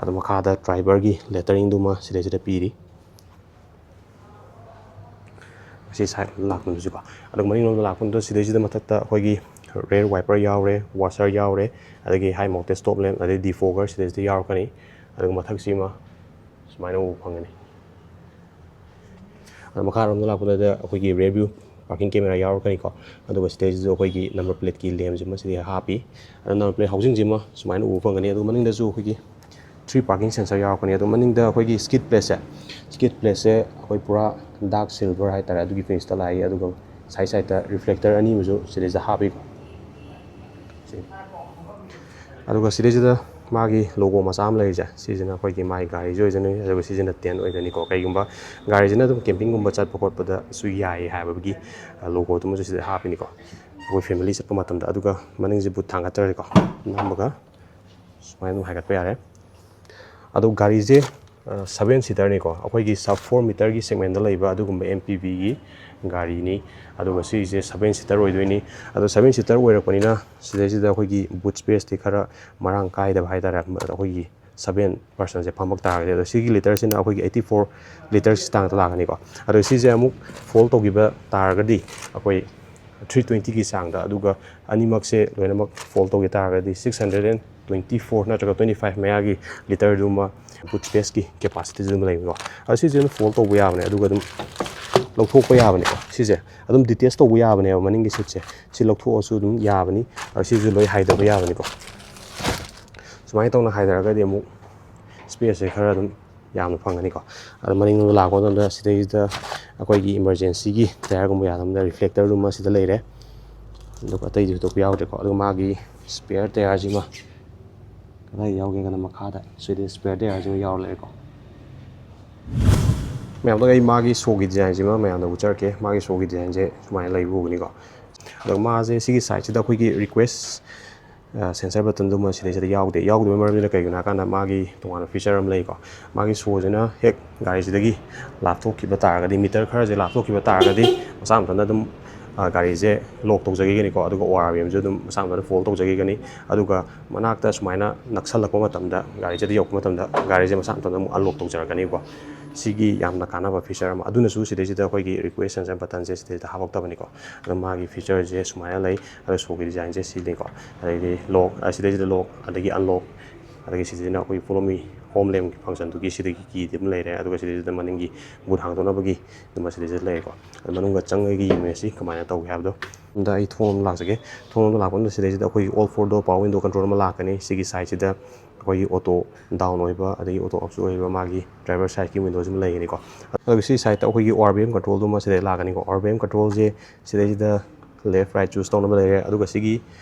ꯑꯗꯣ ꯃꯈꯥꯗ Triberꯒꯤ letteringꯗꯨꯃ ꯁꯤꯗꯩꯁꯤꯗ ꯄꯤꯔꯤ꯫ ꯑꯁꯤ side ꯂꯥꯛꯄꯗꯨꯁꯨꯀꯣ꯫ ꯑꯗꯨꯒ ꯃꯅꯤꯡꯂꯣꯝꯗ ꯂꯥꯛꯄꯗ ꯁꯤꯗꯩꯁꯤꯗ ꯃꯊꯛꯇ ꯑꯩꯈꯣꯏꯒꯤ rear wiper ꯌꯥꯎꯔꯦ, washer ꯌꯥꯎꯔꯦ, ꯑꯗꯒꯤ high mounted stop lamp, ꯑꯗꯩ defogger ꯁꯤꯗꯩꯁꯤꯗ ꯌꯥꯎꯔꯛꯀꯅꯤ꯫ ꯑꯗꯨꯒ ꯃꯊꯛꯁꯤꯃ ꯁꯨꯃꯥꯏꯅ ꯎꯕ ꯐꯪꯒꯅꯤ꯫ ꯑꯗꯣ ꯃꯈꯥꯔꯣꯝꯗ ꯂꯥꯛꯄꯗ ꯑꯩꯈꯣꯏꯒꯤ rear view parking camera ꯌꯥꯎꯔꯛꯀꯅꯤꯀꯣ꯫ ꯑꯗꯨꯒ ꯁꯤꯗꯩꯁꯤꯗ ꯑꯩꯈꯣꯏꯒꯤ number plateꯀꯤ lampꯁꯤꯃ ꯁꯤꯗꯤ ꯍꯥꯞꯄꯤ꯫ ꯑꯗꯣ number plate housingꯁꯤꯃ ꯁꯨꯃꯥꯏꯅ ꯎꯕ ꯐꯪꯒꯅꯤ꯫ ꯑꯗꯨꯒ ꯃꯅꯤꯡꯗꯁꯨ ꯑꯩꯈꯣꯏꯒꯤ ꯊ꯭ꯔꯤ ꯄꯥꯔꯀꯤꯡ ꯁꯦꯟꯁꯔ ꯌꯥꯎꯔꯛꯀꯅꯤ꯫ ꯑꯗꯣ ꯃꯅꯤꯡꯗ ꯑꯩꯈꯣꯏꯒꯤ ꯁ꯭ꯀꯤꯠ ꯄ꯭ꯂꯦꯠꯁꯦ, ꯁ꯭ꯀꯤꯠ ꯄ꯭ꯂꯦꯠꯁꯦ ꯑꯩꯈꯣꯏ ꯄꯨꯔꯥ ꯗꯥꯔꯛ ꯁꯤꯜꯚꯔ ꯍꯥꯏꯇꯥꯔꯦ, ꯑꯗꯨꯒꯤ ꯐꯤꯅꯤꯁꯇ ꯂꯥꯛꯏ꯫ ꯑꯗꯨꯒ ꯁꯥꯏꯠ ꯁꯥꯏꯠꯇ ꯔꯤꯐ꯭ꯂꯦꯛꯇꯔ ꯑꯅꯤ ꯑꯃꯁꯨ ꯁꯤꯗꯩꯁꯤꯗ ꯍꯥꯞꯄꯤꯀꯣ꯫ ꯁꯤ꯫ ꯑꯗꯨꯒ ꯁꯤꯗꯩꯁꯤꯗ ꯃꯥꯒꯤ ꯂꯣꯒꯣ ꯃꯆꯥ ꯑꯃ ꯂꯩꯔꯤꯁꯦ, ꯁꯤꯁꯤꯅ ꯑꯩꯈꯣꯏꯒꯤ ꯃꯥꯒꯤ ꯒꯥꯔꯤꯁꯦ ꯑꯣꯏꯗꯣꯏꯅꯤ, ꯑꯗꯨꯒ ꯁꯤꯁꯤꯅ ꯇꯦꯟ ꯑꯣꯏꯗꯣꯏꯅꯤꯀꯣ꯫ ꯀꯩꯒꯨꯝꯕ ꯒꯥꯔꯤꯁꯤꯅ ꯑꯗꯨꯝ ꯀꯦꯝꯄꯤꯡꯒꯨꯝꯕ ꯆꯠꯄ ꯈꯣꯠꯄꯗꯁꯨ ꯌꯥꯏ ꯍꯥꯏꯕꯒꯤ ꯂꯣꯒꯣꯗꯨꯃꯁꯨ ꯁꯤꯗ ꯍꯥꯞꯄꯤꯅꯤꯀꯣ, ꯑꯩꯈꯣꯏ ꯐꯦꯃꯤꯂꯤ ꯆꯠꯄ ꯃꯇꯝꯗ꯫ ꯑꯗꯨꯒ ꯃꯅꯤꯡꯁꯦ ꯕꯨꯠ ꯊꯥꯡꯒꯠꯇ꯭ꯔꯗꯤꯀꯣ, ꯅꯝꯃꯒ ꯁꯨꯃꯥꯏꯅ ꯑꯗꯨꯝ ꯍꯥꯏꯒꯠꯄ ꯌꯥꯔꯦ꯫ ꯑꯗꯣ ꯒꯥꯔꯤꯁꯦ ꯁꯕꯦꯟ ꯁꯤꯇꯔꯅꯤꯀꯣ, ꯑꯩꯈꯣꯏꯒꯤ ꯁꯕ ꯐꯣꯔ ꯃꯤꯇꯔꯒꯤ ꯁꯦꯒꯃꯦꯟꯗ ꯂꯩꯕ ꯑꯗꯨꯒꯨꯝꯕ ꯑꯦꯝ ꯄꯤ ꯚꯤꯒꯤ ꯒꯥꯔꯤꯅꯤ꯫ ꯑꯗꯨꯒ ꯁꯤꯁꯦ ꯁꯕꯦꯟ ꯁꯤꯇꯔ ꯑꯣꯏꯗꯣꯏꯅꯤ꯫ ꯑꯗꯣ ꯁꯕꯦꯟ ꯁꯤꯇꯔ ꯑꯣꯏꯔꯛꯄꯅꯤꯅ ꯁꯤꯗꯩꯁꯤꯗ ꯑꯩꯈꯣꯏꯒꯤ ꯕꯨꯠ ꯁ꯭ꯄꯦꯁꯇꯤ ꯈꯔ ꯃꯔꯥꯡ ꯀꯥꯏꯗꯕ ꯍꯥꯏꯇꯥꯔꯦ, ꯑꯩꯈꯣꯏꯒꯤ ꯁꯕꯦꯟ ꯄꯔꯁꯟꯁꯦ ꯐꯝꯃꯛ ꯇꯥꯔꯒꯗꯤ꯫ ꯑꯗꯣ ꯁꯤꯒꯤ ꯂꯤꯇꯔꯁꯤꯅ ꯑꯩꯈꯣꯏꯒꯤ ꯑꯩꯠꯇꯤ ꯐꯣꯔ ꯂꯤꯇꯔꯁ ꯆꯥꯡꯗ ꯂꯥꯛꯀꯅꯤꯀꯣ꯫ ꯑꯗꯣ ꯁꯤꯁꯦ ꯑꯃꯨꯛ ꯐꯣꯜ ꯇꯧꯈꯤꯕ ꯇꯥꯔꯒꯗꯤ ꯑꯩꯈꯣꯏ ꯊ꯭ꯔꯤ ꯇ꯭ꯋꯦꯟꯇꯤꯒꯤ ꯆꯥꯡꯗ, ꯑꯗꯨꯒ ꯑꯅꯤꯃꯛꯁꯦ ꯂꯣꯏꯅꯃꯛ ꯐꯣꯜ ꯇꯧꯈꯤ ꯇꯥꯔꯒꯗꯤ six hundred and twenty four ꯅꯠꯇ꯭ꯔꯒ ꯇ꯭ꯋꯦꯟꯇꯤ ꯐꯥꯏꯚ ꯃꯌꯥꯒꯤ ꯂꯤꯇꯔꯗꯨꯃ ꯕꯨꯠ ꯁ꯭ꯄꯦꯁꯀꯤ ꯀꯦꯄꯥꯁꯤꯇꯤꯗꯨꯃ ꯂꯩꯕꯀꯣ꯫ ꯑꯗꯣ ꯁꯤꯁꯦ ꯑꯗꯨꯝ ꯐꯣꯜ ꯇꯧꯕ ꯌꯥꯕꯅꯦ, ꯑꯗꯨꯒ ꯑꯗꯨꯝ ꯂꯧꯊꯣꯛꯄ ꯌꯥꯕꯅꯦꯀꯣ꯫ ꯁꯤꯁꯦ ꯑꯗꯨꯝ ꯗꯤꯇꯦꯆ ꯇꯧꯕ ꯌꯥꯕꯅꯦꯕ, ꯃꯅꯤꯡꯒꯤ ꯁꯤꯠꯁꯦ꯫ ꯁꯤ ꯂꯧꯊꯣꯛꯑꯁꯨ ꯑꯗꯨꯝ ꯌꯥꯕꯅꯤ꯫ ꯑꯗꯣ ꯁꯤꯁꯨ ꯂꯣꯏ ꯍꯥꯏꯗꯕ ꯌꯥꯕꯅꯤꯀꯣ꯫ ꯁꯨꯃꯥꯏꯅ ꯇꯧꯅ ꯍꯥꯏꯗꯔꯒꯗꯤ ꯑꯃꯨꯛ ꯁ꯭ꯄꯦꯁꯁꯦ ꯈꯔ ꯑꯗꯨꯝ ꯌꯥꯝꯅ ꯐꯪꯒꯅꯤꯀꯣ꯫ ꯑꯗꯣ ꯃꯅꯤꯡꯂꯣꯝꯗ ꯂꯥꯛꯄ ꯃꯇꯝꯗ ꯁꯤꯗꯩꯁꯤꯗ ꯑꯩꯈꯣꯏꯒꯤ ꯏꯃꯔꯖꯦꯟꯁꯤꯒꯤ ꯇꯌꯥꯔꯒꯨꯝꯕ ꯌꯥꯗꯕꯗ ꯔꯤꯐ꯭ꯂꯦꯛꯇꯔꯗꯨꯃ ꯁꯤꯗ ꯂꯩꯔꯦ꯫ ꯑꯗꯨꯒ ꯑꯇꯩꯗꯤ ꯊꯣꯏꯗꯣꯛꯄ ꯌꯥꯎꯗ꯭ꯔꯦꯀꯣ꯫ ꯑꯗꯨꯒ ꯃꯥꯒꯤ ꯁ꯭ꯄꯦꯌꯔ ꯇꯌꯥꯔꯁꯤꯃ ꯀꯗꯥꯏ ꯌꯥꯎꯒꯦ ꯀꯅ ꯃꯈꯥꯗ ꯁꯤꯗꯤ ꯁ꯭ꯄꯦꯌꯔ ꯇꯌꯥꯔꯁꯤꯃ ꯌꯥꯎꯔ ꯂꯩꯔꯦꯀꯣ꯫ ꯃꯌꯥꯝꯗ ꯑꯩ ꯃꯥꯒꯤ ꯁꯣꯒꯤ ꯗꯤꯖꯥꯏꯟꯁꯤꯃ ꯃꯌꯥꯝꯗ ꯎꯠꯆꯔꯛꯀꯦ꯫ ꯃꯥꯒꯤ ꯁꯣꯒꯤ ꯗꯤꯖꯥꯏꯟꯁꯦ ꯁꯨꯃꯥꯏꯅ ꯂꯩꯕ ꯎꯒꯅꯤꯀꯣ꯫ ꯑꯗꯣ ꯃꯥꯁꯦ ꯁꯤꯒꯤ ꯁꯥꯏꯠꯁꯤꯗ ꯑꯩꯈꯣꯏꯒꯤ ꯔꯤꯀ꯭ꯋꯦꯁ ꯁꯦꯟꯁꯔ ꯕꯇꯟꯗꯨꯃ ꯁꯤꯗꯩꯁꯤꯗ ꯌꯥꯎꯗꯦ꯫ ꯌꯥꯎꯗꯕꯒꯤ ꯃꯔꯝꯁꯤꯅ ꯀꯩꯒꯤꯅꯣ ꯍꯥꯏ ꯀꯥꯟꯗ ꯃꯥꯒꯤ ꯇꯣꯉꯥꯟꯕ ꯐꯤꯆꯔ ꯑꯃ ꯂꯩꯀꯣ꯫ ꯃꯥꯒꯤ ꯁꯣꯁꯤꯅ ꯍꯦꯛ ꯒꯥꯔꯤꯁꯤꯗꯒꯤ ꯂꯥꯞꯊꯣꯛꯈꯤꯕ ꯇꯥꯔꯒꯗꯤ, ꯃꯤꯇꯔ ꯈꯔꯁꯦ ꯂꯥꯞꯊꯣꯛꯈꯤꯕ ꯇꯥꯔꯒꯗꯤ ꯃꯁꯥ ꯃꯊꯟꯇ ꯑꯗꯨꯝ, ꯑ, ꯒꯥꯔꯤꯁꯦ ꯂꯣꯛ ꯇꯧꯖꯈꯤꯒꯅꯤꯀꯣ꯫ ꯑꯗꯨꯒ ꯑꯣ ꯑꯥꯔ ꯕꯤ ꯑꯦꯝꯁꯨ ꯑꯗꯨꯝ ꯃꯁꯥ ꯃꯊꯟꯇ ꯐꯣꯜ ꯇꯧꯖꯈꯤꯒꯅꯤ꯫ ꯑꯗꯨꯒ ꯃꯅꯥꯛꯇ ꯁꯨꯃꯥꯏꯅ ꯅꯛꯁꯜꯂꯛꯄ ꯃꯇꯝꯗ, ꯒꯥꯔꯤꯁꯤꯗ ꯌꯧꯔꯛꯄ ꯃꯇꯝꯗ ꯒꯥꯔꯤꯁꯦ ꯃꯁꯥ ꯃꯊꯟꯇ ꯑꯃꯨꯛ ꯑꯟꯂꯣꯛ ꯇꯧꯖꯔꯛꯀꯅꯤꯀꯣ꯫ ꯁꯤꯒꯤ ꯌꯥꯝꯅ ꯀꯥꯟꯅꯕ ꯐꯤꯆꯔ ꯑꯃ꯫ ꯑꯗꯨꯅꯁꯨ ꯁꯤꯗꯩꯁꯤꯗ ꯑꯩꯈꯣꯏꯒꯤ ꯔꯤꯀ꯭ꯋꯦꯁ ꯁꯦꯟꯁꯔ ꯕꯇꯟꯁꯦ ꯁꯤꯗꯩꯗ ꯍꯥꯞꯄꯛꯇꯕꯅꯤꯀꯣ꯫ ꯑꯗꯣ ꯃꯥꯒꯤ ꯐꯤꯆꯔꯁꯦ ꯁꯨꯃꯥꯏꯅ ꯂꯩ꯫ ꯑꯗꯣ ꯁꯣꯒꯤ ꯗꯤꯖꯥꯏꯟꯁꯦ ꯁꯤꯅꯤꯀꯣ꯫ ꯑꯗꯩꯗꯤ ꯂꯣꯛ, ꯑ, ꯁꯤꯗꯩꯁꯤꯗ ꯂꯣꯛ, ꯑꯗꯒꯤ ꯑꯟꯂꯣꯛ, ꯑꯗꯒꯤ ꯁꯤꯗꯩꯁꯤꯅ ꯑꯩꯈꯣꯏꯒꯤ ꯐꯣꯂꯣ ꯃꯤ ꯍꯣꯝ ꯂꯦꯝꯒꯤ ꯐꯪꯁꯟꯗꯨꯒꯤ ꯁꯤꯗꯒꯤ ꯀꯤꯗꯤ ꯑꯃ ꯂꯩꯔꯦ꯫ ꯑꯗꯨꯒ ꯁꯤꯗꯩꯁꯤꯗ ꯃꯅꯤꯡꯒꯤ ꯕꯨꯠ ꯍꯥꯡꯗꯣꯛꯅꯕꯒꯤ ꯑꯗꯨꯃ ꯁꯤꯗꯩꯁꯤꯗ ꯂꯩꯔꯦꯀꯣ꯫ ꯑꯗꯣ ꯃꯅꯨꯡꯗ ꯆꯪꯉꯒ ꯌꯦꯡꯉꯁꯤ ꯀꯃꯥꯏꯅ ꯇꯧꯒꯦ ꯍꯥꯏꯕꯗꯣ꯫ ꯑꯗ ꯑꯩ ꯊꯣꯡ ꯑꯃ ꯂꯥꯛꯆꯒꯦ꯫ ꯊꯣꯡ ꯑꯃ ꯂꯥꯛꯄ ꯃꯇꯝꯗ ꯁꯤꯗꯩꯁꯤꯗ ꯑꯩꯈꯣꯏꯒꯤ all four door power window control ꯑꯃ ꯂꯥꯛꯀꯅꯤ꯫ ꯁꯤꯒꯤ ꯁꯥꯏꯠꯁꯤꯗ ꯑꯩꯈꯣꯏꯒꯤ auto down ꯑꯣꯏꯕ ꯑꯗꯒꯤ auto upꯁꯨ ꯑꯣꯏꯕ ꯃꯥꯒꯤ driver sideꯀꯤ windowꯁꯤꯃ ꯂꯩꯒꯅꯤꯀꯣ꯫ ꯑꯗꯨꯒ ꯁꯤ sideꯇ ꯑꯩꯈꯣꯏꯒꯤ RVM controlꯗꯨꯃ ꯁꯤꯗ ꯂꯥꯛꯀꯅꯤꯀꯣ꯫ RVM controlꯁꯦ ꯁꯤꯗꯩꯁꯤꯗ left right choose ꯇꯧꯅꯕ ꯂꯩꯔꯦ꯫ ꯑꯗꯨꯒ ꯁꯤꯒꯤ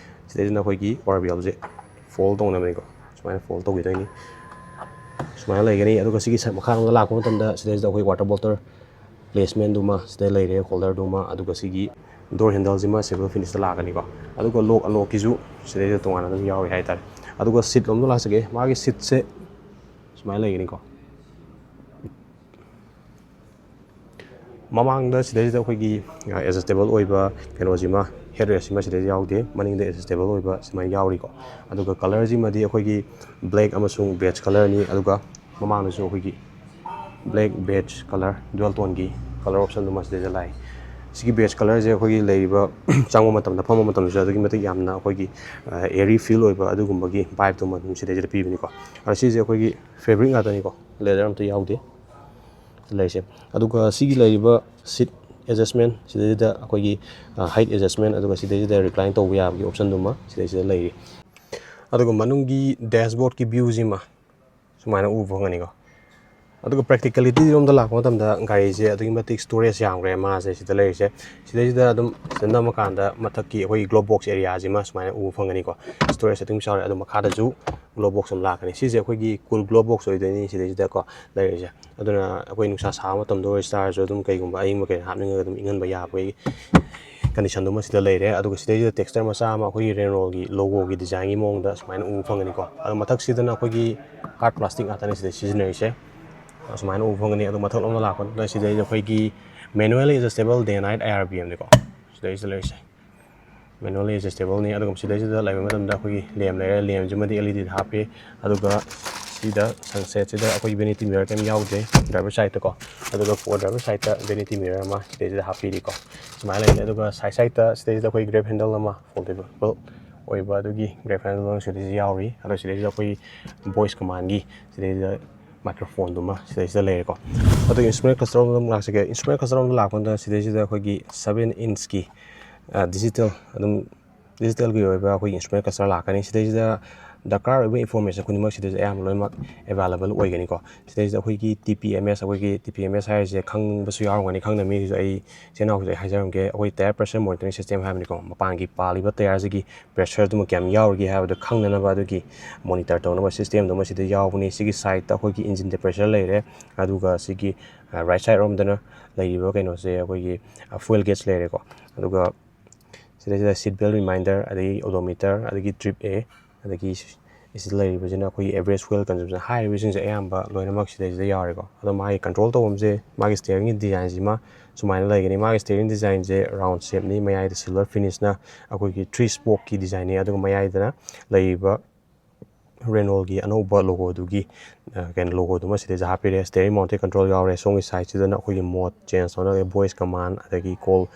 ꯁꯤꯗꯩꯁꯤꯅ ꯑꯩꯈꯣꯏꯒꯤ RVMꯁꯦ fold ꯇꯧꯅꯕꯅꯤꯀꯣ꯫ ꯁꯨꯃꯥꯏꯅ fold ꯇꯧꯈꯤꯗꯣꯏꯅꯤ꯫ ꯁꯨꯃꯥꯏꯅ ꯂꯩꯒꯅꯤ꯫ ꯑꯗꯨꯒ ꯁꯤꯒꯤ ꯁ-, ꯃꯈꯥꯔꯣꯝꯗ ꯂꯥꯛꯄ ꯃꯇꯝꯗ ꯁꯤꯗꯩꯁꯤꯗ ꯑꯩꯈꯣꯏ water bottle placementꯗꯨꯃ ꯁꯤꯗ ꯂꯩꯔꯦ, holderꯗꯨꯃ꯫ ꯑꯗꯨꯒ ꯁꯤꯒꯤ door handleꯁꯤꯃ silver finishꯇ ꯂꯥꯛꯀꯅꯤꯀꯣ꯫ ꯑꯗꯨꯒ lock unlockꯀꯤꯁꯨ ꯁꯤꯗꯩꯗ ꯇꯣꯉꯥꯟꯅ ꯑꯗꯨꯝ ꯌꯥꯎꯔꯤ ꯍꯥꯏꯇꯥꯔꯦ꯫ ꯑꯗꯨꯒ seat ꯂꯣꯝꯗ ꯂꯥꯛꯆꯒꯦ꯫ ꯃꯥꯒꯤ seatꯁꯦ ꯁꯨꯃꯥꯏꯅ ꯂꯩꯒꯅꯤꯀꯣ꯫ ꯃꯃꯥꯡꯗ ꯁꯤꯗꯩꯁꯤꯗ ꯑꯩꯈꯣꯏꯒꯤ, ꯑ, adjustable ꯑꯣꯏꯕ ꯀꯩꯅꯣꯁꯤꯃ, headrestꯁꯤꯃ ꯁꯤꯗꯩꯗ ꯌꯥꯎꯗꯦ꯫ ꯃꯅꯤꯡꯗ adjustable ꯑꯣꯏꯕ ꯁꯨꯃꯥꯏꯅ ꯌꯥꯎꯔꯤꯀꯣ꯫ ꯑꯗꯨꯒ colourꯁꯤꯃꯗꯤ ꯑꯩꯈꯣꯏꯒꯤ black ꯑꯃꯁꯨꯡ beige colourꯅꯤ꯫ ꯑꯗꯨꯒ ꯃꯃꯥꯡꯗꯁꯨ ꯑꯩꯈꯣꯏꯒꯤ black beige colour dual toneꯒꯤ colour optionꯗꯨꯃ ꯁꯤꯗꯩꯗ ꯂꯥꯛꯑꯦ꯫ ꯁꯤꯒꯤ beige colourꯁꯦ ꯑꯩꯈꯣꯏꯒꯤ ꯂꯩꯔꯤꯕ ꯆꯪꯕ ꯃꯇꯝꯗ, ꯐꯝꯕ ꯃꯇꯝꯗꯁꯨ ꯑꯗꯨꯛꯀꯤ ꯃꯇꯤꯛ ꯌꯥꯝꯅ ꯑꯩꯈꯣꯏꯒꯤ, ꯑ, airy feel ꯑꯣꯏꯕ ꯑꯗꯨꯒꯨꯝꯕꯒꯤ vibeꯗꯨꯃ ꯑꯗꯨꯝ ꯁꯤꯗꯩꯁꯤꯗ ꯄꯤꯕꯅꯤꯀꯣ꯫ ꯑꯗꯣ ꯁꯤꯁꯦ ꯑꯩꯈꯣꯏꯒꯤ fabric ꯉꯥꯛꯇꯅꯤꯀꯣ, leather ꯑꯝꯇ ꯌꯥꯎꯗꯦ꯫ ꯂꯩꯔꯤꯁꯦ꯫ ꯑꯗꯨꯒ ꯁꯤꯒꯤ ꯂꯩꯔꯤꯕ seat adjustment ꯁꯤꯗꯩꯗ ꯑꯩꯈꯣꯏꯒꯤ, ꯑ, height adjustment, ꯑꯗꯨꯒ ꯁꯤꯗꯩꯁꯤꯗ recline ꯇꯧꯕ ꯌꯥꯕꯒꯤ optionꯗꯨꯃ ꯁꯤꯗꯩꯁꯤꯗ ꯂꯩꯔꯤ꯫ ꯑꯗꯨꯒ ꯃꯅꯨꯡꯒꯤ dashboardꯀꯤ viewꯁꯤꯃ ꯁꯨꯃꯥꯏꯅ ꯎꯕ ꯐꯪꯒꯅꯤꯀꯣ꯫ ꯑꯗꯨꯒ practicalityꯔꯣꯝꯗ ꯂꯥꯛꯄ ꯃꯇꯝꯗ ꯒꯥꯔꯤꯁꯦ ꯑꯗꯨꯛꯀꯤ ꯃꯇꯤꯛ storage ꯌꯥꯝꯈ꯭ꯔꯦ ꯃꯥꯁꯦ ꯁꯤꯗ ꯂꯩꯔꯤꯁꯦ꯫ ꯁꯤꯗꯩꯁꯤꯗ ꯑꯗꯨꯝ ꯁꯤꯗ ꯅꯝꯃꯀꯥꯟꯗ ꯃꯊꯛꯀꯤ ꯑꯩꯈꯣꯏꯒꯤ glove box areaꯁꯤꯃ ꯁꯨꯃꯥꯏꯅ ꯎꯕ ꯐꯪꯒꯅꯤꯀꯣ꯫ Storage ꯑꯗꯨꯝ ꯆꯥꯎꯔꯦ꯫ ꯑꯗꯨ ꯃꯈꯥꯗꯁꯨ glove box ꯑꯃ ꯂꯥꯛꯀꯅꯤ꯫ ꯁꯤꯁꯦ ꯑꯩꯈꯣꯏꯒꯤ cool glove box ꯑꯣꯏꯗꯣꯏꯅꯤ ꯁꯤꯗꯩꯁꯤꯗꯀꯣ ꯂꯩꯔꯤꯁꯦ꯫ ꯑꯗꯨꯅ ꯑꯩꯈꯣꯏ ꯅꯨꯡꯁꯥ ꯁꯥꯕ ꯃꯇꯝꯗ ꯑꯣꯏꯔꯁꯨ ꯇꯥꯔꯁꯨ ꯑꯗꯨꯝ ꯀꯩꯒꯨꯝꯕ ꯑꯏꯪꯕ ꯀꯩꯅꯣ ꯍꯥꯞꯅꯤꯡꯉꯒ ꯑꯗꯨꯝ ꯏꯪꯍꯟꯕ ꯌꯥꯕꯒꯤ conditionꯗꯨꯃ ꯁꯤꯗ ꯂꯩꯔꯦ꯫ ꯑꯗꯨꯒ ꯁꯤꯗꯩꯁꯤꯗ texture ꯃꯆꯥ ꯑꯃ ꯑꯩꯈꯣꯏꯒꯤ Renaultꯒꯤ logoꯒꯤ designꯒꯤ ꯃꯑꯣꯡꯗ ꯁꯨꯃꯥꯏꯅ ꯎꯕ ꯐꯪꯒꯅꯤꯀꯣ꯫ ꯑꯗꯣ ꯃꯊꯛꯁꯤꯗꯅ ꯑꯩꯈꯣꯏꯒꯤ hard plastic ꯉꯥꯛꯇꯅꯤ ꯁꯤꯗ ꯁꯤꯖꯤꯟꯅꯔꯤꯁꯦ꯫ ꯁꯨꯃꯥꯏꯅ ꯎꯕ ꯐꯪꯒꯅꯤ꯫ ꯑꯗꯣ ꯃꯊꯛꯂꯣꯝꯗ ꯂꯥꯛꯄꯗ ꯁꯤꯗꯩꯁꯤꯗ ꯑꯩꯈꯣꯏꯒꯤ manually adjustable day night IRVMꯅꯤꯀꯣ ꯁꯤꯗꯩꯁꯤꯗ ꯂꯩꯔꯤꯁꯦ꯫ Manually adjustable ꯅꯤ꯫ ꯑꯗꯨꯒ ꯁꯤꯗꯩꯁꯤꯗ ꯂꯩꯕ ꯃꯇꯝꯗ ꯑꯩꯈꯣꯏꯒꯤ lamp ꯂꯩꯔꯦ, lampꯁꯤꯃꯗꯤ LEDꯗ ꯍꯥꯞꯄꯤ꯫ ꯑꯗꯨꯒ ꯁꯤꯗ sunsetꯁꯤꯗ ꯑꯩꯈꯣꯏꯒꯤ vanity mirror ꯀꯔꯤꯝ ꯌꯥꯎꯗꯦ driver sideꯇꯀꯣ꯫ ꯑꯗꯨꯒ for driver sideꯇ vanity mirror ꯑꯃ ꯁꯤꯗꯩꯁꯤꯗ ꯍꯥꯞꯄꯤꯔꯤꯀꯣ꯫ ꯁꯨꯃꯥꯏꯅ ꯂꯩꯔꯦ꯫ ꯑꯗꯨꯒ side sideꯇ ꯁꯤꯗꯩꯁꯤꯗ ꯑꯩꯈꯣꯏ grab handle ꯑꯃ foldable ꯑꯣꯏꯕ ꯑꯗꯨꯒꯤ grab handle ꯑꯃ ꯁꯤꯗꯩꯁꯤꯗ ꯌꯥꯎꯔꯤ꯫ ꯑꯗꯣ ꯁꯤꯗꯩꯁꯤꯗ ꯑꯩꯈꯣꯏ voice commandꯒꯤ ꯁꯤꯗꯩꯁꯤꯗ microphoneꯗꯨꯃ ꯁꯤꯗꯩꯁꯤꯗ ꯂꯩꯔꯦꯀꯣ꯫ ꯑꯗꯨꯒ instrument clusterꯔꯣꯝꯗ ꯑꯃꯨꯛ ꯂꯥꯛꯆꯒꯦ꯫ Instrument clusterꯔꯣꯝꯗ ꯂꯥꯛꯄ ꯃꯇꯝꯗ ꯁꯤꯗꯩꯁꯤꯗ ꯑꯩꯈꯣꯏꯒꯤ seven inchꯀꯤ, ꯑ, digital ꯑꯗꯨꯝ digitalꯒꯤ ꯑꯣꯏꯕ ꯑꯩꯈꯣꯏꯒꯤ instrument cluster ꯂꯥꯛꯀꯅꯤ꯫ ꯁꯤꯗꯩꯁꯤꯗ ꯗꯔꯀꯥꯔ ꯑꯣꯏꯕ ꯏꯟꯐꯣꯔꯃꯦꯁꯟ ꯈꯨꯗꯤꯡꯃꯛ ꯁꯤꯗꯁꯨ ꯑꯌꯥꯝꯕ ꯂꯣꯏꯅꯃꯛ ꯑꯦꯕꯥꯏꯂꯦꯕꯜ ꯑꯣꯏꯒꯅꯤꯀꯣ꯫ ꯁꯤꯗꯩꯁꯤꯗ ꯑꯩꯈꯣꯏꯒꯤ ꯇꯤ ꯄꯤ ꯑꯦꯝ ꯑꯦꯁ, ꯑꯩꯈꯣꯏꯒꯤ ꯇꯤ ꯄꯤ ꯑꯦꯝ ꯑꯦꯁ ꯍꯥꯏꯔꯤꯁꯦ ꯈꯪꯕꯁꯨ ꯌꯥꯎꯔꯝꯒꯅꯤ, ꯈꯪꯗꯕ ꯃꯤꯗꯨꯁꯨ ꯑꯩ ꯏꯆꯤꯟ ꯏꯅꯥꯎꯁꯨ ꯑꯩ ꯍꯥꯏꯖꯔꯝꯒꯦ꯫ ꯑꯩꯈꯣꯏ ꯇꯌꯥꯔ ꯄ꯭ꯔꯦꯁꯔ ꯃꯣꯅꯤꯇꯔꯤꯡ ꯁꯤꯁꯇꯦꯝ ꯍꯥꯏꯕꯅꯤꯀꯣ, ꯃꯄꯥꯟꯒꯤ ꯄꯥꯜꯂꯤꯕ ꯇꯌꯥꯔꯁꯤꯒꯤ ꯄ꯭ꯔꯦꯁꯔꯗꯨꯃ ꯀꯌꯥꯝ ꯌꯥꯎꯔꯤꯒꯦ ꯍꯥꯏꯕꯗꯨ ꯈꯪꯅꯅꯕ ꯑꯗꯨꯒꯤ ꯃꯣꯅꯤꯇꯔ ꯇꯧꯅꯕ ꯁꯤꯁꯇꯦꯝꯗꯨꯃ ꯁꯤꯗ ꯌꯥꯎꯕꯅꯤ꯫ ꯁꯤꯒꯤ ꯁꯥꯏꯠꯇ ꯑꯩꯈꯣꯏꯒꯤ ꯏꯟꯖꯤꯟꯗ ꯄ꯭ꯔꯦꯁꯔ ꯂꯩꯔꯦ, ꯑꯗꯨꯒ ꯁꯤꯒꯤ ꯔꯥꯏꯠ ꯁꯥꯏꯠ ꯔꯣꯝꯗꯅ ꯂꯩꯔꯤꯕ ꯀꯩꯅꯣꯁꯦ ꯑꯩꯈꯣꯏꯒꯤ ꯐ꯭ꯌꯨꯑꯦꯜ ꯒꯦꯖ ꯂꯩꯔꯦꯀꯣ꯫ ꯑꯗꯨꯒ ꯁꯤꯗꯩꯁꯤꯗ ꯁꯤꯠ ꯕꯦꯜ ꯔꯤꯃꯥꯏꯟꯗꯔ, ꯑꯗꯒꯤ ꯑꯣꯗꯣꯃꯤꯇꯔ, ꯑꯗꯒꯤ ꯇ꯭ꯔꯤꯞ ꯑꯦ, ꯑꯗꯒꯤ ꯁꯤꯗ ꯂꯩꯔꯤꯕꯁꯤꯅ ꯑꯩꯈꯣꯏꯒꯤ ꯑꯦꯚꯔꯦꯖ ꯐ꯭ꯌꯨꯑꯦꯜ ꯀꯟꯖꯝꯁꯟ ꯍꯥꯏꯔꯤꯕꯁꯤꯡꯁꯦ ꯑꯌꯥꯝꯕ ꯂꯣꯏꯅꯃꯛ ꯁꯤꯗꯩꯁꯤꯗ ꯌꯥꯎꯔꯦꯀꯣ꯫ ꯑꯗꯣ ꯃꯥꯒꯤ ꯀꯟꯇ꯭ꯔꯣꯜ ꯇꯧꯐꯝꯁꯦ, ꯃꯥꯒꯤ ꯁ꯭ꯇꯤꯌꯔꯤꯡꯒꯤ ꯗꯤꯖꯥꯏꯟꯁꯤꯃ ꯁꯨꯃꯥꯏꯅ ꯂꯩꯒꯅꯤ꯫ ꯃꯥꯒꯤ ꯁ꯭ꯇꯤꯌꯔꯤꯡ ꯗꯤꯖꯥꯏꯟꯁꯦ ꯔꯥꯎꯟ ꯁꯦꯞꯅꯤ, ꯃꯌꯥꯏꯗ ꯁꯤꯜꯚꯔ ꯐꯤꯅꯤꯁꯅ ꯑꯩꯈꯣꯏꯒꯤ ꯊ꯭ꯔꯤ ꯁ꯭ꯄꯣꯛꯀꯤ ꯗꯤꯖꯥꯏꯟꯅꯤ, ꯑꯗꯨꯒ ꯃꯌꯥꯏꯗꯅ ꯂꯩꯔꯤꯕ ꯔꯦꯅꯣꯜꯒꯤ ꯑꯅꯧꯕ ꯂꯣꯒꯣꯗꯨꯒꯤ, ꯑ, ꯀꯩꯅꯣ, ꯂꯣꯒꯣꯗꯨꯃ ꯁꯤꯗꯩꯁꯤꯗ ꯍꯥꯞꯄꯤꯔꯦ꯫ ꯁ꯭ꯇꯤꯌꯔꯤꯡ ꯃꯥꯎꯟꯇꯦꯠ ꯀꯟꯇ꯭ꯔꯣꯜ ꯌꯥꯎꯔꯦ꯫ ꯁꯣꯝꯒꯤ ꯁꯥꯏꯠꯁꯤꯗꯅ ꯑꯩꯈꯣꯏꯒꯤ ꯃꯣꯗ ꯆꯦꯟꯖ ꯇꯧꯅꯕ ꯚꯣꯏꯁ ꯀꯃꯥꯟ ꯑꯗꯒꯤ ꯀꯣꯜ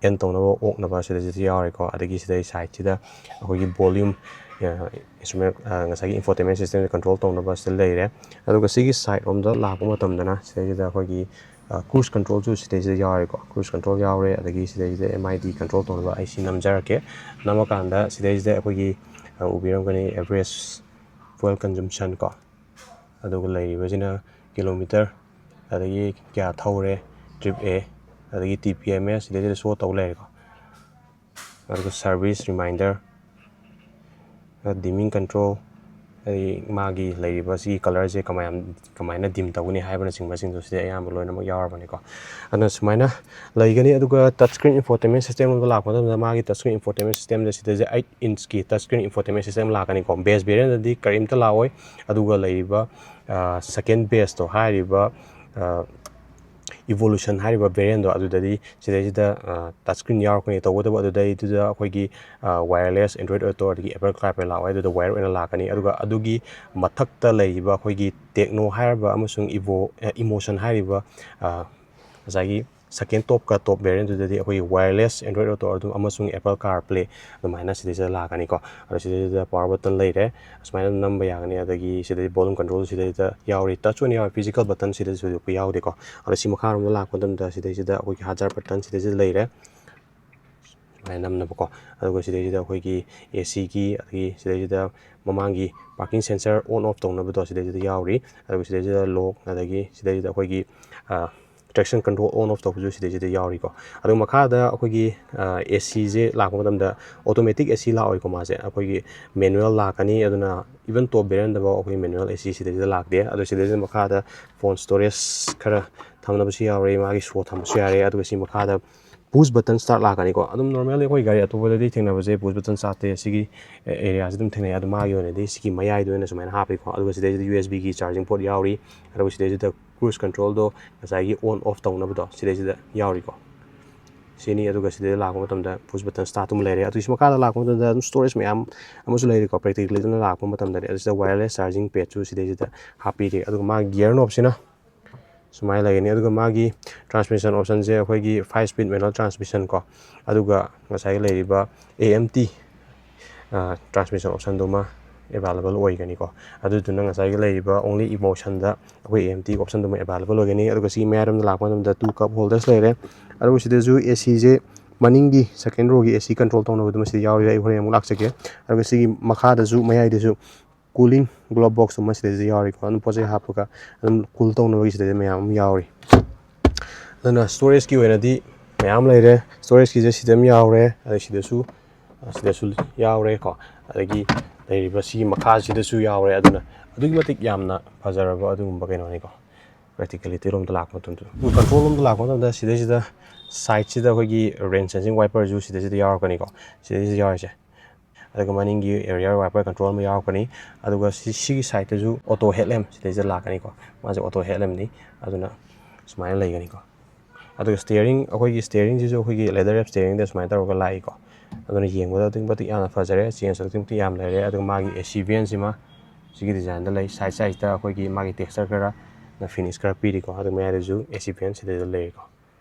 ꯑꯦꯟ ꯇꯧꯅꯕ, ꯑꯣꯛꯅꯕ ꯁꯤꯗꯩꯁꯤꯗ ꯌꯥꯎꯔꯦꯀꯣ꯫ ꯑꯗꯒꯤ ꯁꯤꯗꯩ ꯁꯥꯏꯠꯁꯤꯗ ꯑꯩꯈꯣꯏꯒꯤ ꯚꯣꯂ꯭ꯌꯨꯝ, ꯑ, ꯏꯟꯁꯇ꯭ꯔꯨꯃꯦꯟ, ꯑ, ꯉꯁꯥꯏꯒꯤ ꯏꯟꯐꯣꯇꯦꯟꯃꯦꯟ ꯁꯤꯁꯇꯦꯝꯁꯦ ꯀꯟꯇ꯭ꯔꯣꯜ ꯇꯧꯅꯕ ꯁꯤꯗ ꯂꯩꯔꯦ꯫ ꯑꯗꯨꯒ ꯁꯤꯒꯤ ꯁꯥꯏꯠ ꯔꯣꯝꯗ ꯂꯥꯛꯄ ꯃꯇꯝꯗꯅ ꯁꯤꯗꯩꯁꯤꯗ ꯑꯩꯈꯣꯏꯒꯤ, ꯑ, ꯀ꯭ꯔꯨꯖ ꯀꯟꯇ꯭ꯔꯣꯜꯁꯨ ꯁꯤꯗꯩꯁꯤꯗ ꯌꯥꯎꯔꯦꯀꯣ꯫ ꯀ꯭ꯔꯨꯖ ꯀꯟꯇ꯭ꯔꯣꯜ ꯌꯥꯎꯔꯦ, ꯑꯗꯒꯤ ꯁꯤꯗꯩꯁꯤꯗ ꯑꯦꯝ ꯑꯥꯏ ꯗꯤ ꯀꯟꯇ꯭ꯔꯣꯜ ꯇꯧꯅꯕ ꯑꯩ ꯁꯤ ꯅꯝꯖꯔꯛꯀꯦ꯫ ꯅꯝꯃꯀꯥꯟꯗ ꯁꯤꯗꯩꯁꯤꯗ ꯑꯩꯈꯣꯏꯒꯤ, ꯑ, ꯎꯕꯤꯔꯝꯒꯅꯤ ꯑꯦꯚꯔꯦꯖ ꯐ꯭ꯌꯨꯑꯦꯜ ꯀꯟꯖꯝꯁꯟ ꯀꯣ, ꯑꯗꯨꯒ ꯂꯩꯔꯤꯕꯁꯤꯅ ꯀꯤꯂꯣꯃꯤꯇꯔ, ꯑꯗꯒꯤ ꯀꯌꯥ ꯊꯧꯔꯦ, ꯇ꯭ꯔꯤꯞ ꯑꯦ, ꯑꯗꯒꯤ ꯇꯤ ꯄꯤ ꯑꯦꯝ ꯑꯦꯁ ꯁꯤꯗꯩꯁꯤꯗ ꯁꯣ ꯇꯧ ꯂꯩꯔꯦꯀꯣ꯫ ꯑꯗꯨꯒ ꯁꯥꯔꯚꯤꯁ ꯔꯤꯃꯥꯏꯟꯗꯔ, ꯗꯤꯃꯤꯡ ꯀꯟꯇ꯭ꯔꯣꯜ, ꯑꯗꯒꯤ ꯃꯥꯒꯤ ꯂꯩꯔꯤꯕ ꯁꯤꯒꯤ ꯀꯂꯔꯁꯦ ꯀꯃꯥꯏꯅ, ꯀꯃꯥꯏꯅ ꯗꯤꯝ ꯇꯧꯒꯅꯤ ꯍꯥꯏꯕꯅꯆꯤꯡꯕꯁꯤꯡꯗꯣ ꯁꯤꯗ ꯑꯌꯥꯝꯕ ꯂꯣꯏꯅꯃꯛ ꯌꯥꯎꯔꯕꯅꯤꯀꯣ꯫ ꯑꯗꯨꯅ ꯁꯨꯃꯥꯏꯅ ꯂꯩꯒꯅꯤ꯫ ꯑꯗꯨꯒ ꯇꯆ ꯁ꯭ꯀ꯭ꯔꯤꯟ ꯏꯟꯐꯣꯇꯦꯟꯃꯦꯟ ꯁꯤꯁꯇꯦꯝ ꯂꯣꯝꯗ ꯂꯥꯛꯄ ꯃꯇꯝꯗ ꯃꯥꯒꯤ ꯇꯆ ꯁ꯭ꯀ꯭ꯔꯤꯟ ꯏꯟꯐꯣꯇꯦꯟꯃꯦꯟ ꯁꯤꯁꯇꯦꯝꯗ ꯁꯤꯗꯁꯦ ꯑꯩꯠ ꯏꯟꯆꯀꯤ ꯇꯆ ꯁ꯭ꯀ꯭ꯔꯤꯟ ꯏꯟꯐꯣꯇꯦꯟꯃꯦꯟ ꯁꯤꯁꯇꯦꯝ ꯂꯥꯛꯀꯅꯤꯀꯣ꯫ ꯕꯦꯁ ꯚꯦꯔꯤꯌꯟꯗꯗꯤ ꯀꯔꯤꯝꯇ ꯂꯥꯛꯑꯣꯏ꯫ ꯑꯗꯨꯒ ꯂꯩꯔꯤꯕ, ꯑ, ꯁꯦꯀꯦꯟ ꯕꯦꯁꯇꯣ ꯍꯥꯏꯔꯤꯕ, ꯑ, ꯏꯚꯣꯂꯨꯁꯟ ꯍꯥꯏꯔꯤꯕ ꯚꯦꯔꯤꯌꯟꯗꯣ ꯑꯗꯨꯗꯗꯤ ꯁꯤꯗꯩꯁꯤꯗ, ꯑ, ꯇꯆ ꯁ꯭ꯀ꯭ꯔꯤꯟ ꯌꯥꯎꯔꯛꯀꯅꯤ꯫ ꯇꯧꯕꯇꯕꯨ ꯑꯗꯨꯗꯩꯗꯨꯗ ꯑꯩꯈꯣꯏꯒꯤ, ꯑ, ꯋꯥꯌꯔꯂꯦꯁ ꯑꯦꯟꯗ꯭ꯔꯣꯏꯗ ꯑꯣꯇꯣ ꯑꯗꯒꯤ ꯑꯦꯄꯜ ꯀꯥꯔꯄ꯭ꯂꯦ ꯂꯥꯛꯑꯣꯏ꯫ ꯑꯗꯨꯗ ꯋꯥꯌꯔ ꯑꯣꯏꯅ ꯂꯥꯛꯀꯅꯤ꯫ ꯑꯗꯨꯒ ꯑꯗꯨꯒꯤ ꯃꯊꯛꯇ ꯂꯩꯔꯤꯕ ꯑꯩꯈꯣꯏꯒꯤ ꯇꯦꯛꯅꯣ ꯍꯥꯏꯔꯤꯕ ꯑꯃꯁꯨꯡ ꯏꯚꯣ-, ꯑ, ꯏꯃꯣꯁꯟ ꯍꯥꯏꯔꯤꯕ, ꯑ, ꯉꯁꯥꯏꯒꯤ ꯁꯦꯀꯦꯟ ꯇꯣꯞꯀ ꯇꯣꯞ ꯚꯦꯔꯤꯌꯟꯗꯨꯗꯗꯤ ꯑꯩꯈꯣꯏꯒꯤ ꯋꯥꯌꯔꯂꯦꯁ ꯑꯦꯟꯗ꯭ꯔꯣꯏꯗ ꯑꯣꯇꯣ ꯑꯗꯨꯝ ꯑꯃꯁꯨꯡ ꯑꯦꯄꯜ ꯀꯥꯔꯄ꯭ꯂꯦ ꯑꯗꯨꯃꯥꯏꯅ ꯁꯤꯗꯩꯁꯤꯗ ꯂꯥꯛꯀꯅꯤꯀꯣ꯫ ꯑꯗꯣ ꯁꯤꯗꯩꯁꯤꯗ ꯄꯋꯥꯔ ꯕꯇꯟ ꯂꯩꯔꯦ, ꯑꯁꯨꯃꯥꯏꯅ ꯅꯝꯕ ꯌꯥꯒꯅꯤ꯫ ꯑꯗꯒꯤ ꯁꯤꯗꯩ ꯚꯣꯂꯨꯝ ꯀꯟꯇ꯭ꯔꯣꯜ ꯁꯤꯗꯩꯗ ꯌꯥꯎꯔꯤ, ꯇꯆ ꯑꯣꯏꯅ ꯌꯥꯎꯔꯤ, ꯐꯤꯖꯤꯀꯦꯜ ꯕꯇꯟ ꯁꯤꯗꯩꯁꯤꯗ ꯊꯣꯏꯗꯣꯛꯄ ꯌꯥꯎꯗꯦꯀꯣ꯫ ꯑꯗꯣ ꯁꯤ ꯃꯈꯥꯔꯣꯝꯗ ꯂꯥꯛꯄ ꯃꯇꯝꯗ ꯁꯤꯗꯩꯁꯤꯗ ꯑꯩꯈꯣꯏꯒꯤ ꯍꯥꯖꯥꯔ ꯕꯇꯟ ꯁꯤꯗꯩꯁꯤꯗ ꯂꯩꯔꯦ꯫ ꯁꯨꯃꯥꯏꯅ ꯅꯝꯅꯕꯀꯣ꯫ ꯑꯗꯨꯒ ꯁꯤꯗꯩꯁꯤꯗ ꯑꯩꯈꯣꯏꯒꯤ ꯑꯦ ꯁꯤꯒꯤ, ꯑꯗꯒꯤ ꯁꯤꯗꯩꯁꯤꯗ ꯃꯃꯥꯡꯒꯤ parking sensor on off ꯇꯧꯅꯕꯗꯣ ꯁꯤꯗꯩꯁꯤꯗ ꯌꯥꯎꯔꯤ꯫ ꯑꯗꯨꯒ ꯁꯤꯗꯩꯁꯤꯗ lock, ꯑꯗꯒꯤ ꯁꯤꯗꯩꯁꯤꯗ ꯑꯩꯈꯣꯏꯒꯤ traction control on off ꯇꯧꯕꯁꯨ ꯁꯤꯗꯩꯁꯤꯗ ꯌꯥꯎꯔꯤꯀꯣ꯫ ꯑꯗꯨ ꯃꯈꯥꯗ ꯑꯩꯈꯣꯏꯒꯤ ꯑꯦ ꯁꯤꯁꯦ ꯂꯥꯛꯄ ꯃꯇꯝꯗ automatic AC ꯂꯥꯛꯑꯣꯏꯀꯣ꯫ ꯃꯥꯁꯦ ꯑꯩꯈꯣꯏꯒꯤ manual ꯂꯥꯛꯀꯅꯤ꯫ ꯑꯗꯨꯅ even top variant ꯐꯥꯎ ꯑꯩꯈꯣꯏ manual AC ꯁꯤꯗꯩꯁꯤꯗ ꯂꯥꯛꯇꯦ꯫ ꯑꯗꯣ ꯁꯤꯗꯩꯁꯤꯗ ꯃꯈꯥꯗ phone storage ꯈꯔ ꯊꯝꯅꯕꯁꯨ ꯌꯥꯎꯔꯦ, ꯃꯥꯒꯤ ꯁꯣ ꯊꯝꯕꯁꯨ ꯌꯥꯔꯦ꯫ ꯑꯗꯨꯒ ꯁꯤ ꯃꯈꯥꯗ push button start ꯂꯥꯛꯀꯅꯤꯀꯣ꯫ ꯑꯗꯨꯝ normally ꯑꯩꯈꯣꯏ ꯒꯥꯔꯤ ꯑꯇꯣꯞꯄꯗꯗꯤ ꯊꯦꯡꯅꯕꯁꯦ push button startꯁꯦ ꯁꯤꯒꯤ areaꯁꯤ ꯑꯗꯨꯝ ꯊꯦꯡꯅꯩ꯫ ꯑꯗꯣ ꯃꯥꯒꯤ ꯑꯣꯏꯅꯗꯤ ꯁꯤꯒꯤ ꯃꯌꯥꯏꯗ ꯑꯣꯏꯅ ꯁꯨꯃꯥꯏꯅ ꯍꯥꯞꯄꯤꯀꯣ꯫ ꯑꯗꯨꯒ ꯁꯤꯗꯩꯁꯤꯗ USBꯒꯤ charging port ꯌꯥꯎꯔꯤ꯫ ꯑꯗꯨꯒ ꯁꯤꯗꯩꯁꯤꯗ cruise controlꯗꯣ ꯉꯁꯥꯏꯒꯤ on off ꯇꯧꯅꯕꯗꯣ ꯁꯤꯗꯩꯁꯤꯗ ꯌꯥꯎꯔꯤꯀꯣ꯫ ꯁꯤꯅꯤ꯫ ꯑꯗꯨꯒ ꯁꯤꯗꯩꯗ ꯂꯥꯛꯄ ꯃꯇꯝꯗ push button startꯇꯨꯃ ꯂꯩꯔꯦ꯫ ꯑꯗꯨꯒꯤ ꯃꯈꯥꯗ ꯂꯥꯛꯄ ꯃꯇꯝꯗ ꯑꯗꯨꯝ storage ꯃꯌꯥꯝ ꯑꯃꯁꯨ ꯂꯩꯔꯤꯀꯣ꯫ Practically ꯑꯗꯨꯅ ꯂꯥꯛꯄ ꯃꯇꯝꯗꯗꯤ ꯑꯗꯨꯁꯤꯗ wireless charging padꯁꯨ ꯁꯤꯗꯩꯁꯤꯗ ꯍꯥꯞꯄꯤꯔꯦ꯫ ꯑꯗꯨꯒ ꯃꯥꯒꯤ gear knobꯁꯤꯅ ꯁꯨꯃꯥꯏꯅ ꯂꯩꯒꯅꯤ꯫ ꯑꯗꯨꯒ ꯃꯥꯒꯤ transmission optionꯁꯦ ꯑꯩꯈꯣꯏꯒꯤ five speed manual transmission ꯀꯣ꯫ ꯑꯗꯨꯒ ꯉꯁꯥꯏꯒꯤ ꯂꯩꯔꯤꯕ AMT transmission optionꯗꯨꯃ available ꯑꯣꯏꯒꯅꯤꯀꯣ꯫ ꯑꯗꯨꯗꯨꯅ ꯉꯁꯥꯏꯒꯤ ꯂꯩꯔꯤꯕ only Emotionꯗ ꯑꯩꯈꯣꯏ AMT optionꯗꯨꯃ available ꯑꯣꯏꯒꯅꯤ꯫ ꯑꯗꯨꯒ ꯁꯤ ꯃꯌꯥꯏꯔꯣꯝꯗ ꯂꯥꯛꯄ ꯃꯇꯝꯗ two cup holders ꯂꯩꯔꯦ꯫ ꯑꯗꯨꯒ ꯁꯤꯗꯁꯨ ACꯁꯦ ꯃꯅꯤꯡꯒꯤ second rowꯒꯤ AC control ꯇꯧꯅꯕꯗꯨꯃ ꯁꯤꯗ ꯌꯥꯎꯔꯤ꯫ ꯑꯩ ꯍꯣꯔꯦꯟ ꯑꯃꯨꯛ ꯂꯥꯛꯆꯒꯦ꯫ ꯑꯗꯨꯒ ꯁꯤꯒꯤ ꯃꯈꯥꯗꯁꯨ ꯃꯌꯥꯏꯗꯁꯨ cooling glove box ꯑꯃ ꯁꯤꯗꯩꯁꯤꯗ ꯌꯥꯎꯔꯤꯀꯣ꯫ ꯑꯗꯨꯝ ꯄꯣꯠ ꯆꯩ ꯍꯥꯞꯄꯒ ꯑꯗꯨꯝ cool ꯇꯧꯅꯕꯒꯤ ꯁꯤꯗꯩꯗ ꯃꯌꯥꯝ ꯑꯃ ꯌꯥꯎꯔꯤ꯫ ꯑꯗꯨꯅ storageꯀꯤ ꯑꯣꯏꯅꯗꯤ ꯃꯌꯥꯝ ꯂꯩꯔꯦ꯫ Storageꯀꯤꯁꯦ ꯁꯤꯗ ꯑꯃ ꯌꯥꯎꯔꯦ, ꯑꯗꯩ ꯁꯤꯗꯁꯨ, ꯁꯤꯗꯁꯨ ꯌꯥꯎꯔꯦꯀꯣ꯫ ꯑꯗꯒꯤ ꯂꯩꯔꯤꯕ ꯁꯤꯒꯤ ꯃꯈꯥꯁꯤꯗꯁꯨ ꯌꯥꯎꯔꯦ꯫ ꯑꯗꯨꯅ ꯑꯗꯨꯛꯀꯤ ꯃꯇꯤꯛ ꯌꯥꯝꯅ ꯐꯖꯔꯕ ꯑꯗꯨꯒꯨꯝꯕ ꯀꯩꯅꯣꯅꯤꯀꯣ꯫ Practicalityꯔꯣꯝꯗ ꯂꯥꯛꯄ ꯃꯇꯝꯗ, controlꯔꯣꯝꯗ ꯂꯥꯛꯄ ꯃꯇꯝꯗ ꯁꯤꯗꯩꯁꯤꯗ sideꯁꯤꯗ ꯑꯩꯈꯣꯏꯒꯤ rain sensing wiperꯁꯨ ꯁꯤꯗꯩꯁꯤꯗ ꯌꯥꯎꯔꯛꯀꯅꯤꯀꯣ꯫ ꯁꯤꯗꯩꯁꯤꯗ ꯌꯥꯎꯔꯤꯁꯦ꯫ ꯑꯗꯨꯒ ꯃꯅꯤꯡꯒꯤ rear wiper control ꯑꯃ ꯌꯥꯎꯔꯛꯀꯅꯤ꯫ ꯑꯗꯨꯒ ꯁꯤ, ꯁꯤꯒꯤ sideꯇꯁꯨ auto headlamp ꯁꯤꯗꯩꯁꯤꯗ ꯂꯥꯛꯀꯅꯤꯀꯣ꯫ ꯃꯥꯁꯦ auto headlampꯅꯤ꯫ ꯑꯗꯨꯅ ꯁꯨꯃꯥꯏꯅ ꯂꯩꯒꯅꯤꯀꯣ꯫ ꯑꯗꯨꯒ steering, ꯑꯩꯈꯣꯏꯒꯤ steeringꯁꯤꯁꯨ ꯑꯩꯈꯣꯏꯒꯤ leather wrap steeringꯗ ꯁꯨꯃꯥꯏꯅ ꯇꯧꯔꯒ ꯂꯥꯛꯏꯀꯣ꯫ ꯑꯗꯨꯅ ꯌꯦꯡꯕꯗ ꯑꯗꯨꯛꯀꯤ ꯃꯇꯤꯛ ꯌꯥꯝꯅ ꯐꯖꯔꯦ, change ꯑꯗꯨꯛꯀꯤ ꯃꯇꯤꯛ ꯌꯥꯝ ꯂꯩꯔꯦ꯫ ꯑꯗꯨꯒ ꯃꯥꯒꯤ AC ventꯁꯤꯃ ꯁꯤꯒꯤ designꯗ ꯂꯩ꯫ Side sideꯇ ꯑꯩꯈꯣꯏꯒꯤ ꯃꯥꯒꯤ texture ꯈꯔ finish ꯈꯔ ꯄꯤꯔꯤꯀꯣ꯫ ꯑꯗꯨ ꯃꯌꯥꯏꯗꯁꯨ AC vent ꯁꯤꯗꯩꯗ ꯂꯩꯔꯦꯀꯣ꯫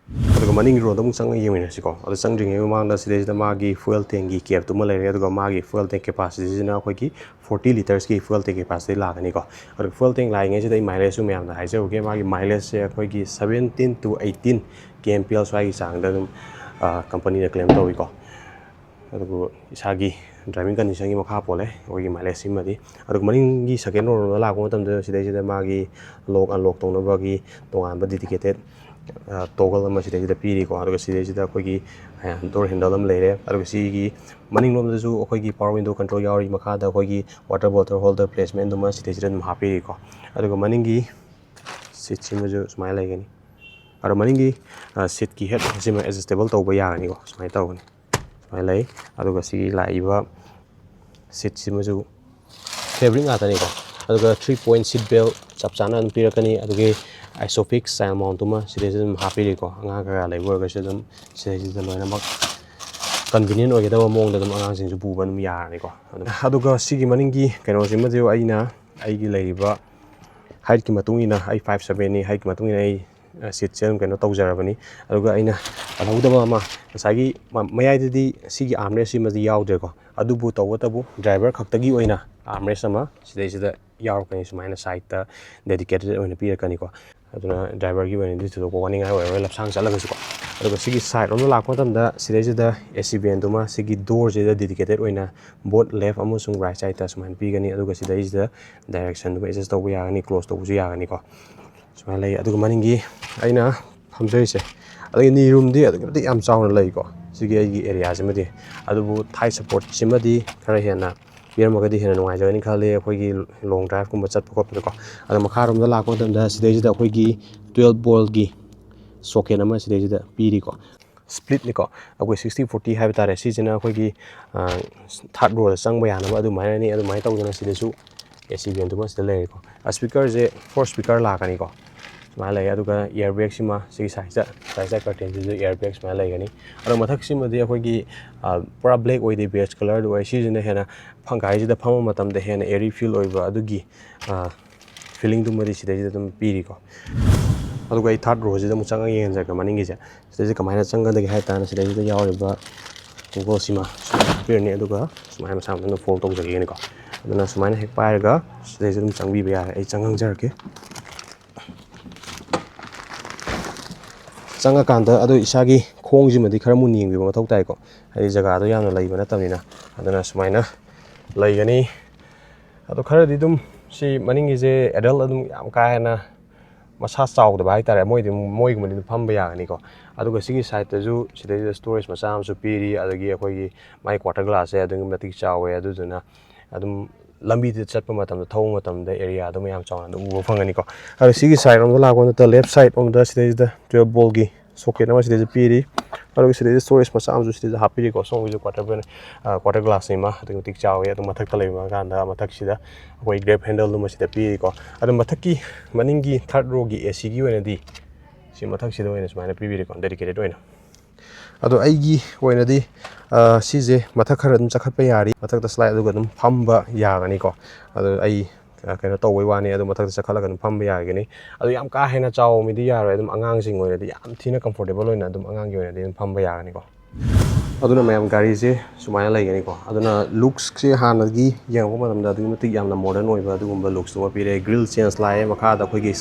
ꯑꯗꯨꯒ ꯃꯅꯤꯡꯒꯤ rowꯗ ꯑꯃꯨꯛ ꯆꯪꯉ ꯌꯦꯡꯃꯤꯟꯅꯁꯤꯀꯣ꯫ ꯑꯗꯨ ꯆꯪꯗ꯭ꯔꯤꯉꯩ ꯃꯃꯥꯡꯗ ꯁꯤꯗꯩꯁꯤꯗ ꯃꯥꯒꯤ fuel tankꯀꯤ capꯇꯨꯃ ꯂꯩꯔꯦ꯫ ꯑꯗꯨꯒ ꯃꯥꯒꯤ fuel tank capacityꯁꯤꯅ ꯑꯩꯈꯣꯏꯒꯤ forty litresꯀꯤ fuel tank capacity ꯂꯥꯛꯀꯅꯤꯀꯣ꯫ ꯑꯗꯨꯒ fuel tank ꯂꯥꯛꯏꯉꯩꯁꯤꯗ ꯑꯩ mileageꯁꯨ ꯃꯌꯥꯝꯗ ꯍꯥꯏꯖꯍꯧꯒꯦ꯫ ꯃꯥꯒꯤ mileageꯁꯦ ꯑꯩꯈꯣꯏꯒꯤ seventeen to eighteen kmpl ꯁ꯭ꯋꯥꯏꯒꯤ ꯆꯥꯡꯗ ꯑꯗꯨꯝ, ꯀꯝꯄꯅꯤꯅ ꯀ꯭ꯂꯦꯝ ꯇꯧꯏꯀꯣ꯫ ꯑꯗꯨꯕꯨ ꯏꯁꯥꯒꯤ ꯗ꯭ꯔꯥꯏꯚꯤꯡ ꯀꯟꯗꯤꯁꯟꯒꯤ ꯃꯈꯥ ꯄꯣꯜꯂꯦ ꯑꯩꯈꯣꯏꯒꯤ ꯃꯥꯏꯂꯦꯖꯁꯤꯃꯗꯤ꯫ ꯑꯗꯨꯒ ꯃꯅꯤꯡꯒꯤ ꯁꯦꯀꯦꯟ ꯔꯣꯗ ꯂꯥꯛꯄ ꯃꯇꯝꯗ ꯁꯤꯗꯩꯁꯤꯗ ꯃꯥꯒꯤ ꯂꯣꯛ ꯑꯟꯂꯣꯛ ꯇꯧꯅꯕꯒꯤ ꯇꯣꯉꯥꯟꯕ ꯗꯦꯗꯤꯀꯦꯇꯦꯠ ꯇꯣꯒꯜ ꯑꯃ ꯁꯤꯗꯩꯁꯤꯗ ꯄꯤꯔꯤꯀꯣ꯫ ꯑꯗꯨꯒ ꯁꯤꯗꯩꯁꯤꯗ ꯑꯩꯈꯣꯏꯒꯤ ꯗꯣꯔ ꯍꯦꯟꯗꯜ ꯑꯃ ꯂꯩꯔꯦ꯫ ꯑꯗꯨꯒ ꯁꯤꯒꯤ ꯃꯅꯤꯡꯂꯣꯝꯗꯁꯨ ꯑꯩꯈꯣꯏꯒꯤ ꯄꯋꯔ ꯋꯤꯟꯗꯣ ꯀꯟꯇ꯭ꯔꯣꯜ ꯌꯥꯎꯔꯤ꯫ ꯃꯈꯥꯗ ꯑꯩꯈꯣꯏꯒꯤ ꯋꯥꯇꯔ ꯕꯣꯇꯜ ꯍꯣꯜꯗꯔ ꯄ꯭ꯂꯦꯁꯃꯦꯟꯗꯨꯃ ꯁꯤꯗꯩꯁꯤꯗ ꯑꯗꯨꯝ ꯍꯥꯞꯄꯤꯔꯤꯀꯣ꯫ ꯑꯗꯨꯒ ꯃꯅꯤꯡꯒꯤ ꯁꯤꯠꯁꯤꯃꯁꯨ ꯁꯨꯃꯥꯏꯅ ꯂꯩꯒꯅꯤ꯫ ꯑꯗꯣ ꯃꯅꯤꯡꯒꯤ ꯁꯤꯠꯀꯤ ꯍꯦꯠ ꯑꯁꯤꯃ ꯑꯦꯗꯖꯁꯇꯦꯕꯜ ꯇꯧꯕ ꯌꯥꯒꯅꯤꯀꯣ꯫ ꯁꯨꯃꯥꯏꯅ ꯇꯧꯒꯅꯤ, ꯁꯨꯃꯥꯏꯅ ꯂꯩ꯫ ꯑꯗꯨꯒ ꯁꯤꯒꯤ ꯂꯥꯛꯏꯕ ꯁꯤꯠꯁꯤꯃꯁꯨ ꯐꯦꯕ꯭ꯔꯤꯛ ꯉꯥꯛꯇꯅꯤꯀꯣ꯫ ꯑꯗꯨꯒ ꯊ꯭ꯔꯤ ꯄꯣꯏꯟ ꯁꯤꯠ ꯕꯦꯜ ꯆꯞ ꯆꯥꯅ ꯑꯗꯨꯝ ꯄꯤꯔꯛꯀꯅꯤ꯫ ꯑꯗꯨꯒꯤ ꯑꯥꯏꯁꯣꯐꯤꯛꯁ ꯆꯥꯏꯜ ꯃꯥꯎꯟꯇꯨꯃ ꯁꯤꯗꯩꯁꯤꯗ ꯑꯗꯨꯝ ꯍꯥꯞꯄꯤꯔꯤꯀꯣ꯫ ꯑꯉꯥꯡ ꯀꯩꯀꯥ ꯂꯩꯕ ꯑꯣꯏꯔꯒꯁꯨ ꯑꯗꯨꯝ ꯁꯤꯗꯩꯁꯤꯗ ꯂꯣꯏꯅꯃꯛ ꯀꯟꯚꯤꯅꯤꯌꯦꯟ ꯑꯣꯏꯒꯗꯕ ꯃꯑꯣꯡꯗ ꯑꯗꯨꯝ ꯑꯉꯥꯡꯁꯤꯡꯁꯨ ꯄꯨꯕ ꯑꯗꯨꯝ ꯌꯥꯔꯅꯤꯀꯣ꯫ ꯑꯗꯨ-, ꯑꯗꯨꯒ ꯁꯤꯒꯤ ꯃꯅꯤꯡꯒꯤ ꯀꯩꯅꯣꯁꯤꯃꯗꯤ ꯑꯩꯅ ꯑꯩꯒꯤ ꯂꯩꯔꯤꯕ ꯍꯥꯏꯠꯀꯤ ꯃꯇꯨꯡ ꯏꯟꯅ, ꯑꯩ ꯐꯥꯏꯚ ꯁꯕꯦꯟꯅꯤ, ꯍꯥꯏꯠꯀꯤ ꯃꯇꯨꯡ ꯏꯟꯅ ꯑꯩ ꯁꯤꯠꯁꯦ ꯑꯗꯨꯝ ꯀꯩꯅꯣ ꯇꯧꯖꯔꯕꯅꯤ꯫ ꯑꯗꯨꯒ ꯑꯩꯅ ꯄꯜꯍꯧꯗꯕ ꯑꯃ, ꯉꯁꯥꯏꯒꯤ ꯃ-, ꯃꯌꯥꯏꯗꯗꯤ ꯁꯤꯒꯤ ꯑꯥꯔꯝꯔꯦꯁ ꯁꯤꯃꯗꯤ ꯌꯥꯎꯗ꯭ꯔꯦꯀꯣ꯫ ꯑꯗꯨꯕꯨ ꯇꯧꯕꯇꯕꯨ ꯗ꯭ꯔꯥꯏꯚꯔ ꯈꯛꯇꯒꯤ ꯑꯣꯏꯅ ꯑꯥꯔꯝꯔꯦꯁ ꯑꯃ ꯁꯤꯗꯩꯁꯤꯗ ꯌꯥꯎꯔꯛꯀꯅꯤ, ꯁꯨꯃꯥꯏꯅ ꯁꯥꯏꯠꯇ ꯗꯦꯗꯤꯀꯦꯇꯦꯠ ꯑꯣꯏꯅ ꯄꯤꯔꯛꯀꯅꯤꯀꯣ꯫ ꯑꯗꯨꯅ ꯗ꯭ꯔꯥꯏꯚꯔꯒꯤ ꯑꯣꯏꯅꯗꯤ ꯊꯣꯏꯗꯣꯛꯄ ꯋꯥꯅꯤꯡꯉꯥꯏ ꯑꯣꯏꯔꯔꯣꯏ ꯂꯝꯁꯥꯡ ꯆꯠꯂꯒꯁꯨꯀꯣ꯫ ꯑꯗꯨꯒ ꯁꯤꯒꯤ ꯁꯥꯏꯠ ꯔꯣꯝꯗ ꯂꯥꯛꯄ ꯃꯇꯝꯗ ꯁꯤꯗꯩꯁꯤꯗ ꯑꯦ ꯁꯤ ꯚꯦꯟꯗꯨꯃ ꯁꯤꯒꯤ ꯗꯣꯔꯁꯤꯗ ꯗꯦꯗꯤꯀꯦꯇꯦꯠ ꯑꯣꯏꯅ ꯕꯣꯠ ꯂꯦꯐ ꯑꯃꯁꯨꯡ ꯔꯥꯏꯠ ꯁꯥꯏꯠꯇ ꯁꯨꯃꯥꯏꯅ ꯄꯤꯒꯅꯤ꯫ ꯑꯗꯨꯒ ꯁꯤꯗꯩꯁꯤꯗ ꯗꯥꯏꯔꯦꯛꯁꯟꯗꯨꯃ ꯑꯦꯗꯖꯁ ꯇꯧꯕ ꯌꯥꯒꯅꯤ, ꯀ꯭ꯂꯣꯖ ꯇꯧꯕꯁꯨ ꯌꯥꯒꯅꯤꯀꯣ꯫ ꯁꯨꯃꯥꯏꯅ ꯂꯩ꯫ ꯑꯗꯨꯒ ꯃꯅꯤꯡꯒꯤ ꯑꯩꯅ ꯐꯝꯖꯔꯤꯁꯦ, ꯑꯗꯒꯤ ꯅꯤ ꯔꯨꯝꯗꯤ ꯑꯗꯨꯛꯀꯤ ꯃꯇꯤꯛ ꯌꯥꯝ ꯆꯥꯎꯅ ꯂꯩꯀꯣ ꯁꯤꯒꯤ ꯑꯩꯒꯤ ꯑꯦꯔꯤꯌꯥꯁꯤꯃꯗꯤ꯫ ꯑꯗꯨꯕꯨ ꯊꯥꯏ ꯁꯞꯄꯣꯔꯠꯁꯤꯃꯗꯤ ꯈꯔ ꯍꯦꯟꯅ ꯄꯤꯔꯝꯃꯒꯗꯤ ꯍꯦꯟꯅ ꯅꯨꯡꯉꯥꯏꯖꯒꯅꯤ ꯈꯜꯂꯤ ꯑꯩꯈꯣꯏꯒꯤ ꯂꯣꯡ ꯗ꯭ꯔꯥꯏꯚꯀꯨꯝꯕ ꯆꯠꯄ ꯈꯣꯠꯄꯗꯀꯣ꯫ ꯑꯗꯣ ꯃꯈꯥꯔꯣꯝꯗ ꯂꯥꯛꯄ ꯃꯇꯝꯗ ꯁꯤꯗꯩꯁꯤꯗ ꯑꯩꯈꯣꯏꯒꯤ ꯇꯨꯌꯦꯜꯞ ꯕꯣꯜꯒꯤ ꯁꯣꯀꯦꯠ ꯑꯃ ꯁꯤꯗꯩꯁꯤꯗ ꯄꯤꯔꯤꯀꯣ꯫ ꯁ꯭ꯄ꯭ꯂꯤꯠꯅꯤꯀꯣ, ꯑꯩꯈꯣꯏ ꯁꯤꯛꯁꯇꯤ ꯐꯣꯔꯇꯤ ꯍꯥꯏꯕ ꯇꯥꯔꯦ꯫ ꯁꯤꯁꯤꯅ ꯑꯩꯈꯣꯏꯒꯤ ꯊꯥꯔꯠ ꯔꯣꯗ ꯆꯪꯕ ꯌꯥꯅꯕ ꯑꯗꯨꯃꯥꯏꯅꯅꯤ꯫ ꯑꯗꯨꯃꯥꯏꯅ ꯇꯧꯗꯅ ꯁꯤꯗꯁꯨ ꯑꯦ ꯁꯤ ꯚꯦꯟꯗꯨꯃ ꯁꯤꯗ ꯂꯩꯔꯦꯀꯣ꯫ ꯁ꯭ꯄꯤꯀꯔꯁꯦ ꯐꯣꯔ ꯁ꯭ꯄꯤꯀꯔ ꯂꯥꯛꯀꯅꯤꯀꯣ꯫ ꯁꯨꯃꯥꯏꯅ ꯂꯩ꯫ ꯑꯗꯨꯒ ꯏꯌꯔ ꯕꯦꯒꯁꯤꯃ ꯁꯤꯒꯤ ꯁꯥꯏꯠꯁꯤꯗ, ꯁꯥꯏꯠꯁꯤꯗ ꯀꯔꯇꯦꯟꯁꯤꯁꯨ ꯏꯌꯔ ꯕꯦꯒ ꯁꯨꯃꯥꯏꯅ ꯂꯩꯒꯅꯤ꯫ ꯑꯗꯣ ꯃꯊꯛꯁꯤꯃꯗꯤ ꯑꯩꯈꯣꯏꯒꯤ, ꯑ, ꯄꯨꯔꯥ ꯕ꯭ꯂꯦꯛ ꯑꯣꯏꯗꯦ, ꯕꯦꯖ ꯀꯂꯔꯗꯨ ꯑꯣꯏ꯫ ꯁꯤꯁꯤꯅ ꯍꯦꯟꯅ ꯐ-, ꯒꯥꯔꯤꯁꯤꯗ ꯐꯝꯕ ꯃꯇꯝꯗ ꯍꯦꯟꯅ ꯑꯦꯔꯤ ꯐꯤꯜ ꯑꯣꯏꯕ ꯑꯗꯨꯒꯤ, ꯑ, ꯐꯤꯂꯤꯡꯗꯨꯃꯗꯤ ꯁꯤꯗꯩꯁꯤꯗ ꯑꯗꯨꯝ ꯄꯤꯔꯤꯀꯣ꯫ ꯑꯗꯨꯒ ꯑꯩ ꯊꯥꯔꯠ ꯔꯣꯁꯤꯗ ꯑꯃꯨꯛ ꯆꯪꯉꯒ ꯌꯦꯡꯍꯟꯖꯔꯛꯀꯦ ꯃꯅꯤꯡꯒꯤꯁꯦ꯫ ꯁꯤꯗꯩꯁꯤꯗ ꯀꯃꯥꯏꯅ ꯆꯪꯒꯗꯒꯦ ꯍꯥꯏ ꯇꯥꯔꯒꯅ ꯁꯤꯗꯩꯁꯤꯗ ꯌꯥꯎꯔꯤꯕ ꯒꯨꯒꯜꯁꯤꯃ ꯁꯨꯃꯥꯏꯅ ꯍꯥꯞꯄꯤꯔꯅꯤ꯫ ꯑꯗꯨꯒ ꯁꯨꯃꯥꯏꯅ ꯃꯁꯥ ꯃꯊꯟꯇ ꯐꯣꯜ ꯇꯧꯖꯈꯤꯒꯅꯤꯀꯣ꯫ ꯑꯗꯨꯅ ꯁꯨꯃꯥꯏꯅ ꯍꯦꯛ ꯄꯥꯏꯔꯒ ꯁꯤꯗꯩꯁꯤꯗ ꯑꯗꯨꯝ ꯆꯪꯕꯤꯕ ꯌꯥꯔꯦ꯫ ꯑꯩ ꯆꯪꯍꯟꯖꯔꯛꯀꯦ꯫ ꯆꯪꯉꯀꯥꯟꯗ ꯑꯗꯨ ꯏꯁꯥꯒꯤ ꯈꯣꯡꯁꯤꯃꯗꯤ ꯈꯔ ꯃꯨꯟꯅ ꯌꯦꯡꯕꯤꯕ ꯃꯊꯧ ꯇꯥꯏꯀꯣ, ꯍꯥꯏꯗꯤ ꯖꯒꯥꯗꯣ ꯌꯥꯝꯅ ꯂꯩꯕ ꯅꯠꯇꯕꯅꯤꯅ꯫ ꯑꯗꯨꯅ ꯁꯨꯃꯥꯏꯅ ꯂꯩꯒꯅꯤ꯫ ꯑꯗꯣ ꯈꯔꯗꯤ ꯑꯗꯨꯝ ꯁꯤ ꯃꯅꯤꯡꯒꯤꯁꯦ adult ꯑꯗꯨꯝ ꯌꯥꯝ ꯀꯥ ꯍꯦꯟꯅ ꯃꯁꯥ ꯆꯥꯎꯗꯕ ꯍꯥꯏꯇꯥꯔꯦ, ꯃꯣꯏꯗꯤ, ꯃꯣꯏꯒꯨꯝꯕꯗꯤ ꯑꯗꯨꯝ ꯐꯝꯕ ꯌꯥꯒꯅꯤꯀꯣ꯫ ꯑꯗꯨꯒ ꯁꯤꯒꯤ sideꯇꯁꯨ ꯁꯤꯗꯩꯁꯤꯗ storage ꯃꯆꯥ ꯑꯃꯁꯨ ꯄꯤꯔꯤ, ꯑꯗꯒꯤ ꯑꯩꯈꯣꯏꯒꯤ ꯃꯥꯏ quarter glassꯁꯦ ꯑꯗꯨꯛꯀꯤ ꯃꯇꯤꯛ ꯆꯥꯎꯋꯦ꯫ ꯑꯗꯨꯗꯨꯅ ꯑꯗꯨꯝ ꯂꯝꯕꯤꯗ ꯆꯠꯄ ꯃꯇꯝꯗ, ꯊꯧꯕ ꯃꯇꯝꯗ areaꯗꯣ ꯃꯌꯥꯝ ꯆꯥꯎꯅ ꯑꯗꯨꯝ ꯎꯕ ꯐꯪꯒꯅꯤꯀꯣ꯫ ꯑꯗꯣ ꯁꯤꯒꯤ side ꯔꯣꯝꯗ ꯂꯥꯛꯄ ꯃꯇꯝꯗ left side ꯔꯣꯝꯗ ꯁꯤꯗꯩꯁꯤꯗ twelve voltꯀꯤ socket ꯑꯃ ꯁꯤꯗꯩꯁꯤꯗ ꯄꯤꯔꯤ, ꯑꯗꯨꯒ ꯁꯤꯗꯩꯁꯤꯗ storage ꯃꯆꯥ ꯑꯃꯁꯨ ꯁꯤꯗꯩꯁꯤꯗ ꯍꯥꯞꯄꯤꯔꯤꯀꯣ꯫ ꯁꯣꯝꯒꯤꯁꯨ quarter, ꯑ, quarter glassꯅꯤ ꯃꯥ, ꯑꯗꯨꯛꯀꯤ ꯃꯇꯤꯛ ꯆꯥꯎꯋꯦ꯫ ꯑꯗꯨ ꯃꯊꯛꯇ ꯂꯩꯕ ꯀꯥꯟꯗ ꯃꯊꯛꯁꯤꯗ ꯑꯩꯈꯣꯏ grab handleꯗꯨꯃ ꯁꯤꯗ ꯄꯤꯔꯤꯀꯣ꯫ ꯑꯗꯣ ꯃꯊꯛꯀꯤ ꯃꯅꯤꯡꯒꯤ third rowꯒꯤ ACꯒꯤ ꯑꯣꯏꯅꯗꯤ ꯁꯤ ꯃꯊꯛꯁꯤꯗ ꯑꯣꯏꯅ ꯁꯨꯃꯥꯏꯅ ꯄꯤꯕꯤꯔꯦꯀꯣ, dedicated ꯑꯣꯏꯅ꯫ ꯑꯗꯣ ꯑꯩꯒꯤ ꯑꯣꯏꯅꯗꯤ, ꯑ, ꯁꯤꯁꯦ ꯃꯊꯛ ꯈꯔ ꯑꯗꯨꯝ ꯆꯈꯠꯄ ꯌꯥꯔꯤ, ꯃꯊꯛꯇ slide, ꯑꯗꯨꯒ ꯑꯗꯨꯝ ꯐꯝꯕ ꯌꯥꯒꯅꯤꯀꯣ꯫ ꯑꯗꯣ ꯑꯩ, ꯑ, ꯀꯩꯅꯣ ꯇꯧꯕꯩ ꯋꯥꯅꯤ, ꯑꯗꯣ ꯃꯊꯛꯇ ꯆꯈꯠꯂꯒ ꯑꯗꯨꯝ ꯐꯝꯕ ꯌꯥꯒꯅꯤ꯫ ꯑꯗꯣ ꯌꯥꯝ ꯀꯥ ꯍꯦꯟꯅ ꯆꯥꯎꯕ ꯃꯤꯗꯤ ꯌꯥꯔꯣꯏ, ꯑꯗꯨꯝ ꯑꯉꯥꯡꯁꯤꯡ ꯑꯣꯏꯔꯗꯤ ꯌꯥꯝ ꯊꯤꯅ comfortable ꯑꯣꯏꯅ ꯑꯗꯨꯝ ꯑꯉꯥꯡꯒꯤ ꯑꯣꯏꯅꯗꯤ ꯑꯗꯨꯝ ꯐꯝꯕ ꯌꯥꯒꯅꯤꯀꯣ꯫ ꯑꯗꯨꯅ ꯃꯌꯥꯝ, ꯒꯥꯔꯤꯁꯦ ꯁꯨꯃꯥꯏꯅ ꯂꯩꯒꯅꯤꯀꯣ꯫ ꯑꯗꯨꯅ looksꯁꯦ ꯍꯥꯟꯅꯗꯒꯤ ꯌꯦꯡꯉꯛꯄ ꯃꯇꯝꯗ ꯑꯗꯨꯛꯀꯤ ꯃꯇꯤꯛ ꯌꯥꯝꯅ modern ꯑꯣꯏꯕ ꯑꯗꯨꯒꯨꯝꯕ looksꯇꯨ ꯑꯃ ꯄꯤꯔꯦ꯫ Grille change ꯂꯥꯛꯑꯦ, ꯃꯈꯥꯗ ꯑꯩꯈꯣꯏꯒꯤ,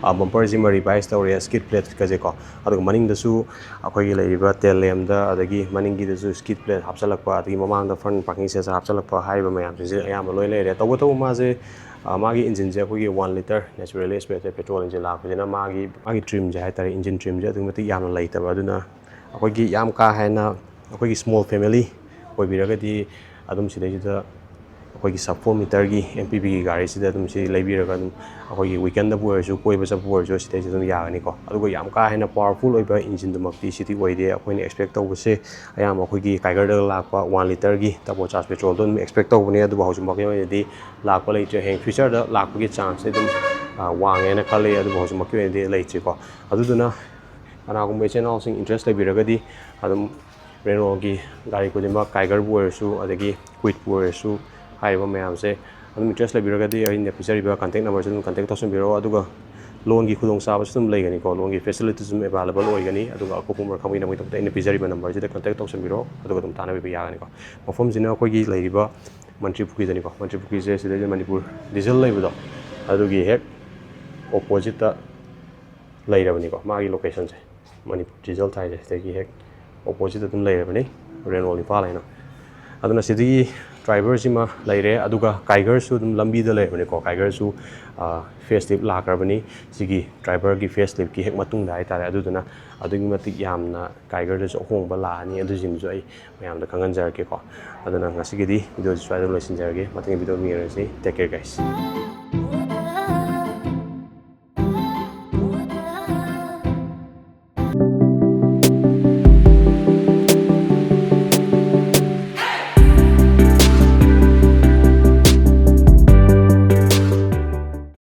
ꯑ, bumperꯁꯤꯃ revise ꯇꯧꯔꯦ, skid plateꯀꯁꯦꯀꯣ꯫ ꯑꯗꯨꯒ ꯃꯅꯤꯡꯗꯁꯨ ꯑꯩꯈꯣꯏꯒꯤ ꯂꯩꯔꯤꯕ tail lampꯗ, ꯑꯗꯒꯤ ꯃꯅꯤꯡꯒꯤꯗꯁꯨ skid plate ꯍꯥꯞꯆꯜꯂꯛꯄ, ꯑꯗꯒꯤ ꯃꯃꯥꯡꯗ front parking sensor ꯍꯥꯞꯆꯜꯂꯛꯄ, ꯍꯥꯏꯔꯤꯕ ꯃꯌꯥꯝꯁꯤꯡꯁꯦ ꯑꯌꯥꯝꯕ ꯂꯣꯏ ꯂꯩꯔꯦ꯫ ꯇꯧꯕꯇꯕꯨ ꯃꯥꯁꯦ, ꯑ, ꯃꯥꯒꯤ engineꯁꯦ ꯑꯩꯈꯣꯏꯒꯤ one litre natural aspirated petrol engine ꯂꯥꯛꯄꯁꯤꯅ ꯃꯥꯒꯤ, ꯃꯥꯒꯤ trimꯁꯦ ꯍꯥꯏꯇꯥꯔꯦ, engine trimꯁꯦ ꯑꯗꯨꯛꯀꯤ ꯃꯇꯤꯛ ꯌꯥꯝꯅ ꯂꯩꯇꯕ꯫ ꯑꯗꯨꯅ ꯑꯩꯈꯣꯏꯒꯤ ꯌꯥꯝ ꯀꯥ ꯍꯦꯟꯅ ꯑꯩꯈꯣꯏꯒꯤ small family ꯑꯣꯏꯕꯤꯔꯒꯗꯤ ꯑꯗꯨꯝ ꯁꯤꯗꯩꯁꯤꯗ ꯑꯩꯈꯣꯏꯒꯤ sub four meterꯒꯤ MPVꯒꯤ ꯒꯥꯔꯤꯁꯤꯗ ꯑꯗꯨꯝ ꯁꯤ ꯂꯩꯕꯤꯔꯒ ꯑꯗꯨꯝ ꯑꯩꯈꯣꯏꯒꯤ weekendꯗꯕꯨ ꯑꯣꯏꯔꯁꯨ, ꯀꯣꯏꯕ ꯆꯠꯄꯕꯨ ꯑꯣꯏꯔꯁꯨ, ꯁꯤꯗꯩꯁꯤꯗ ꯑꯗꯨꯝ ꯌꯥꯒꯅꯤꯀꯣ꯫ ꯑꯗꯨꯒ ꯌꯥꯝ ꯀꯥ ꯍꯦꯟꯅ powerful ꯑꯣꯏꯕ engineꯗꯨꯃꯛꯇꯤ ꯁꯤꯗꯤ ꯑꯣꯏꯗꯦ꯫ ꯑꯩꯈꯣꯏꯅ expect ꯇꯧꯕꯁꯦ ꯑꯌꯥꯝꯕ ꯑꯩꯈꯣꯏꯒꯤ Kigerꯗ ꯂꯥꯛꯄ one litreꯒꯤ turbocharged petrolꯗꯣ ꯑꯗꯨꯝ expect ꯇꯧꯕꯅꯦ, ꯑꯗꯨꯕꯨ ꯍꯧꯖꯤꯛꯃꯛꯀꯤ ꯑꯣꯏꯅꯗꯤ ꯂꯥꯛꯄ ꯂꯩꯇ꯭ꯔꯦ꯫ ꯍꯌꯦꯡ futureꯗ ꯂꯥꯛꯄꯒꯤ chanceꯁꯦ ꯑꯗꯨꯝ, ꯑ, ꯋꯥꯡꯉꯦꯅ ꯈꯜꯂꯤ, ꯑꯗꯨꯕꯨ ꯍꯧꯖꯤꯛꯃꯛꯀꯤ ꯑꯣꯏꯅꯗꯤ ꯂꯩꯇ꯭ꯔꯤꯀꯣ꯫ ꯑꯗꯨꯗꯨꯅ ꯀꯅꯥꯒꯨꯝꯕ ꯏꯆꯤꯟ ꯏꯅꯥꯎꯁꯤꯡ interest ꯂꯩꯕꯤꯔꯒꯗꯤ ꯑꯗꯨꯝ Renaultꯒꯤ ꯒꯥꯔꯤ ꯈꯨꯗꯤꯡꯃꯛ, Kigerꯕꯨ ꯑꯣꯏꯔꯁꯨ, ꯑꯗꯒꯤ Kwidꯄꯨ ꯑꯣꯏꯔꯁꯨ, ꯍꯥꯏꯔꯤꯕ ꯃꯌꯥꯝꯁꯦ ꯑꯗꯨꯝ interest ꯂꯩꯕꯤꯔꯒꯗꯤ ꯑꯩꯅ ꯄꯤꯖꯔꯤꯕ contact numberꯁꯦ ꯑꯗꯨꯝ contact ꯇꯧꯁꯟꯕꯤꯔꯛꯑꯣ꯫ ꯑꯗꯨꯒ loanꯒꯤ ꯈꯨꯗꯣꯡꯆꯥꯕꯁꯨ ꯑꯗꯨꯝ ꯂꯩꯒꯅꯤꯀꯣ, loanꯒꯤ facilityꯁꯨ ꯑꯗꯨꯝ available ꯑꯣꯏꯒꯅꯤ꯫ ꯑꯗꯨꯒ ꯑꯀꯨꯞꯄ ꯃꯔꯣꯜ ꯈꯪꯕꯒꯤꯗꯃꯛꯇ ꯑꯩꯅ ꯄꯤꯖꯔꯤꯕ numberꯁꯤꯗ contact ꯇꯧꯁꯟꯕꯤꯔꯛꯑꯣ, ꯑꯗꯨꯒ ꯑꯗꯨꯝ ꯇꯥꯟꯅꯕꯤꯕ ꯌꯥꯒꯅꯤꯀꯣ꯫ ꯃꯐꯝꯁꯤꯅ ꯑꯩꯈꯣꯏꯒꯤ ꯂꯩꯔꯤꯕ ꯃꯟꯇ꯭ꯔꯤ ꯄꯨꯈ꯭ꯔꯤꯗꯅꯤꯀꯣ꯫ ꯃꯟꯇ꯭ꯔꯤ ꯄꯨꯈ꯭ꯔꯤꯁꯦ ꯁꯤꯗꯩꯗ ꯃꯅꯤꯄꯨꯔ diesel ꯂꯩꯕꯗꯣ, ꯑꯗꯨꯒꯤ ꯍꯦꯛ oppositeꯇ ꯂꯩꯔꯕꯅꯤꯀꯣ ꯃꯥꯒꯤ locationꯁꯦ꯫ ꯃꯅꯤꯄꯨꯔ ꯗꯤꯖꯜ ꯊꯥꯏꯁꯦ ꯁꯤꯗꯒꯤ ꯍꯦꯛ ꯑꯣꯄꯣꯖꯤꯠ ꯑꯗꯨꯝ ꯂꯩꯔꯕꯅꯤ, ꯔꯦꯅꯣꯜ ꯏꯝꯐꯥꯜ ꯍꯥꯏꯅ꯫ ꯑꯗꯨꯅ ꯁꯤꯗꯒꯤ ꯗ꯭ꯔꯥꯏꯚꯔꯁꯤꯃ ꯂꯩꯔꯦ, ꯑꯗꯨꯒ ꯀꯥꯏꯒꯔꯁꯨ ꯑꯗꯨꯝ ꯂꯝꯕꯤꯗ ꯂꯩꯔꯕꯅꯤꯀꯣ꯫ ꯀꯥꯏꯒꯔꯁꯨ ꯐꯦꯁ ꯂꯤꯞ ꯂꯥꯛꯈ꯭ꯔꯕꯅꯤ꯫ ꯁꯤꯒꯤ ꯗ꯭ꯔꯥꯏꯚꯔꯒꯤ ꯐꯦꯁ ꯂꯤꯞꯀꯤ ꯍꯦꯛ ꯃꯇꯨꯡꯗ ꯍꯥꯏꯇꯥꯔꯦ꯫ ꯑꯗꯨꯗꯨꯅ ꯑꯗꯨꯛꯀꯤ ꯃꯇꯤꯛ ꯌꯥꯝꯅ ꯀꯥꯏꯒꯔꯗꯁꯨ ꯑꯍꯣꯡꯕ ꯂꯥꯛꯑꯅꯤ, ꯑꯗꯨꯁꯤꯡꯗꯨꯁꯨ ꯑꯩ ꯃꯌꯥꯝꯗ ꯈꯪꯍꯟꯖꯔꯛꯀꯦꯀꯣ꯫ ꯑꯗꯨꯅ ꯉꯁꯤꯒꯤꯗꯤ ꯚꯤꯗꯤꯑꯣꯁꯤ ꯁ꯭ꯋꯥꯏꯗ ꯂꯣꯏꯁꯤꯟꯖꯔꯒꯦ꯫ ꯃꯊꯪꯒꯤ ꯚꯤꯗꯤꯑꯣ ꯌꯦꯡꯉꯁꯤ꯫ Take care, guys꯫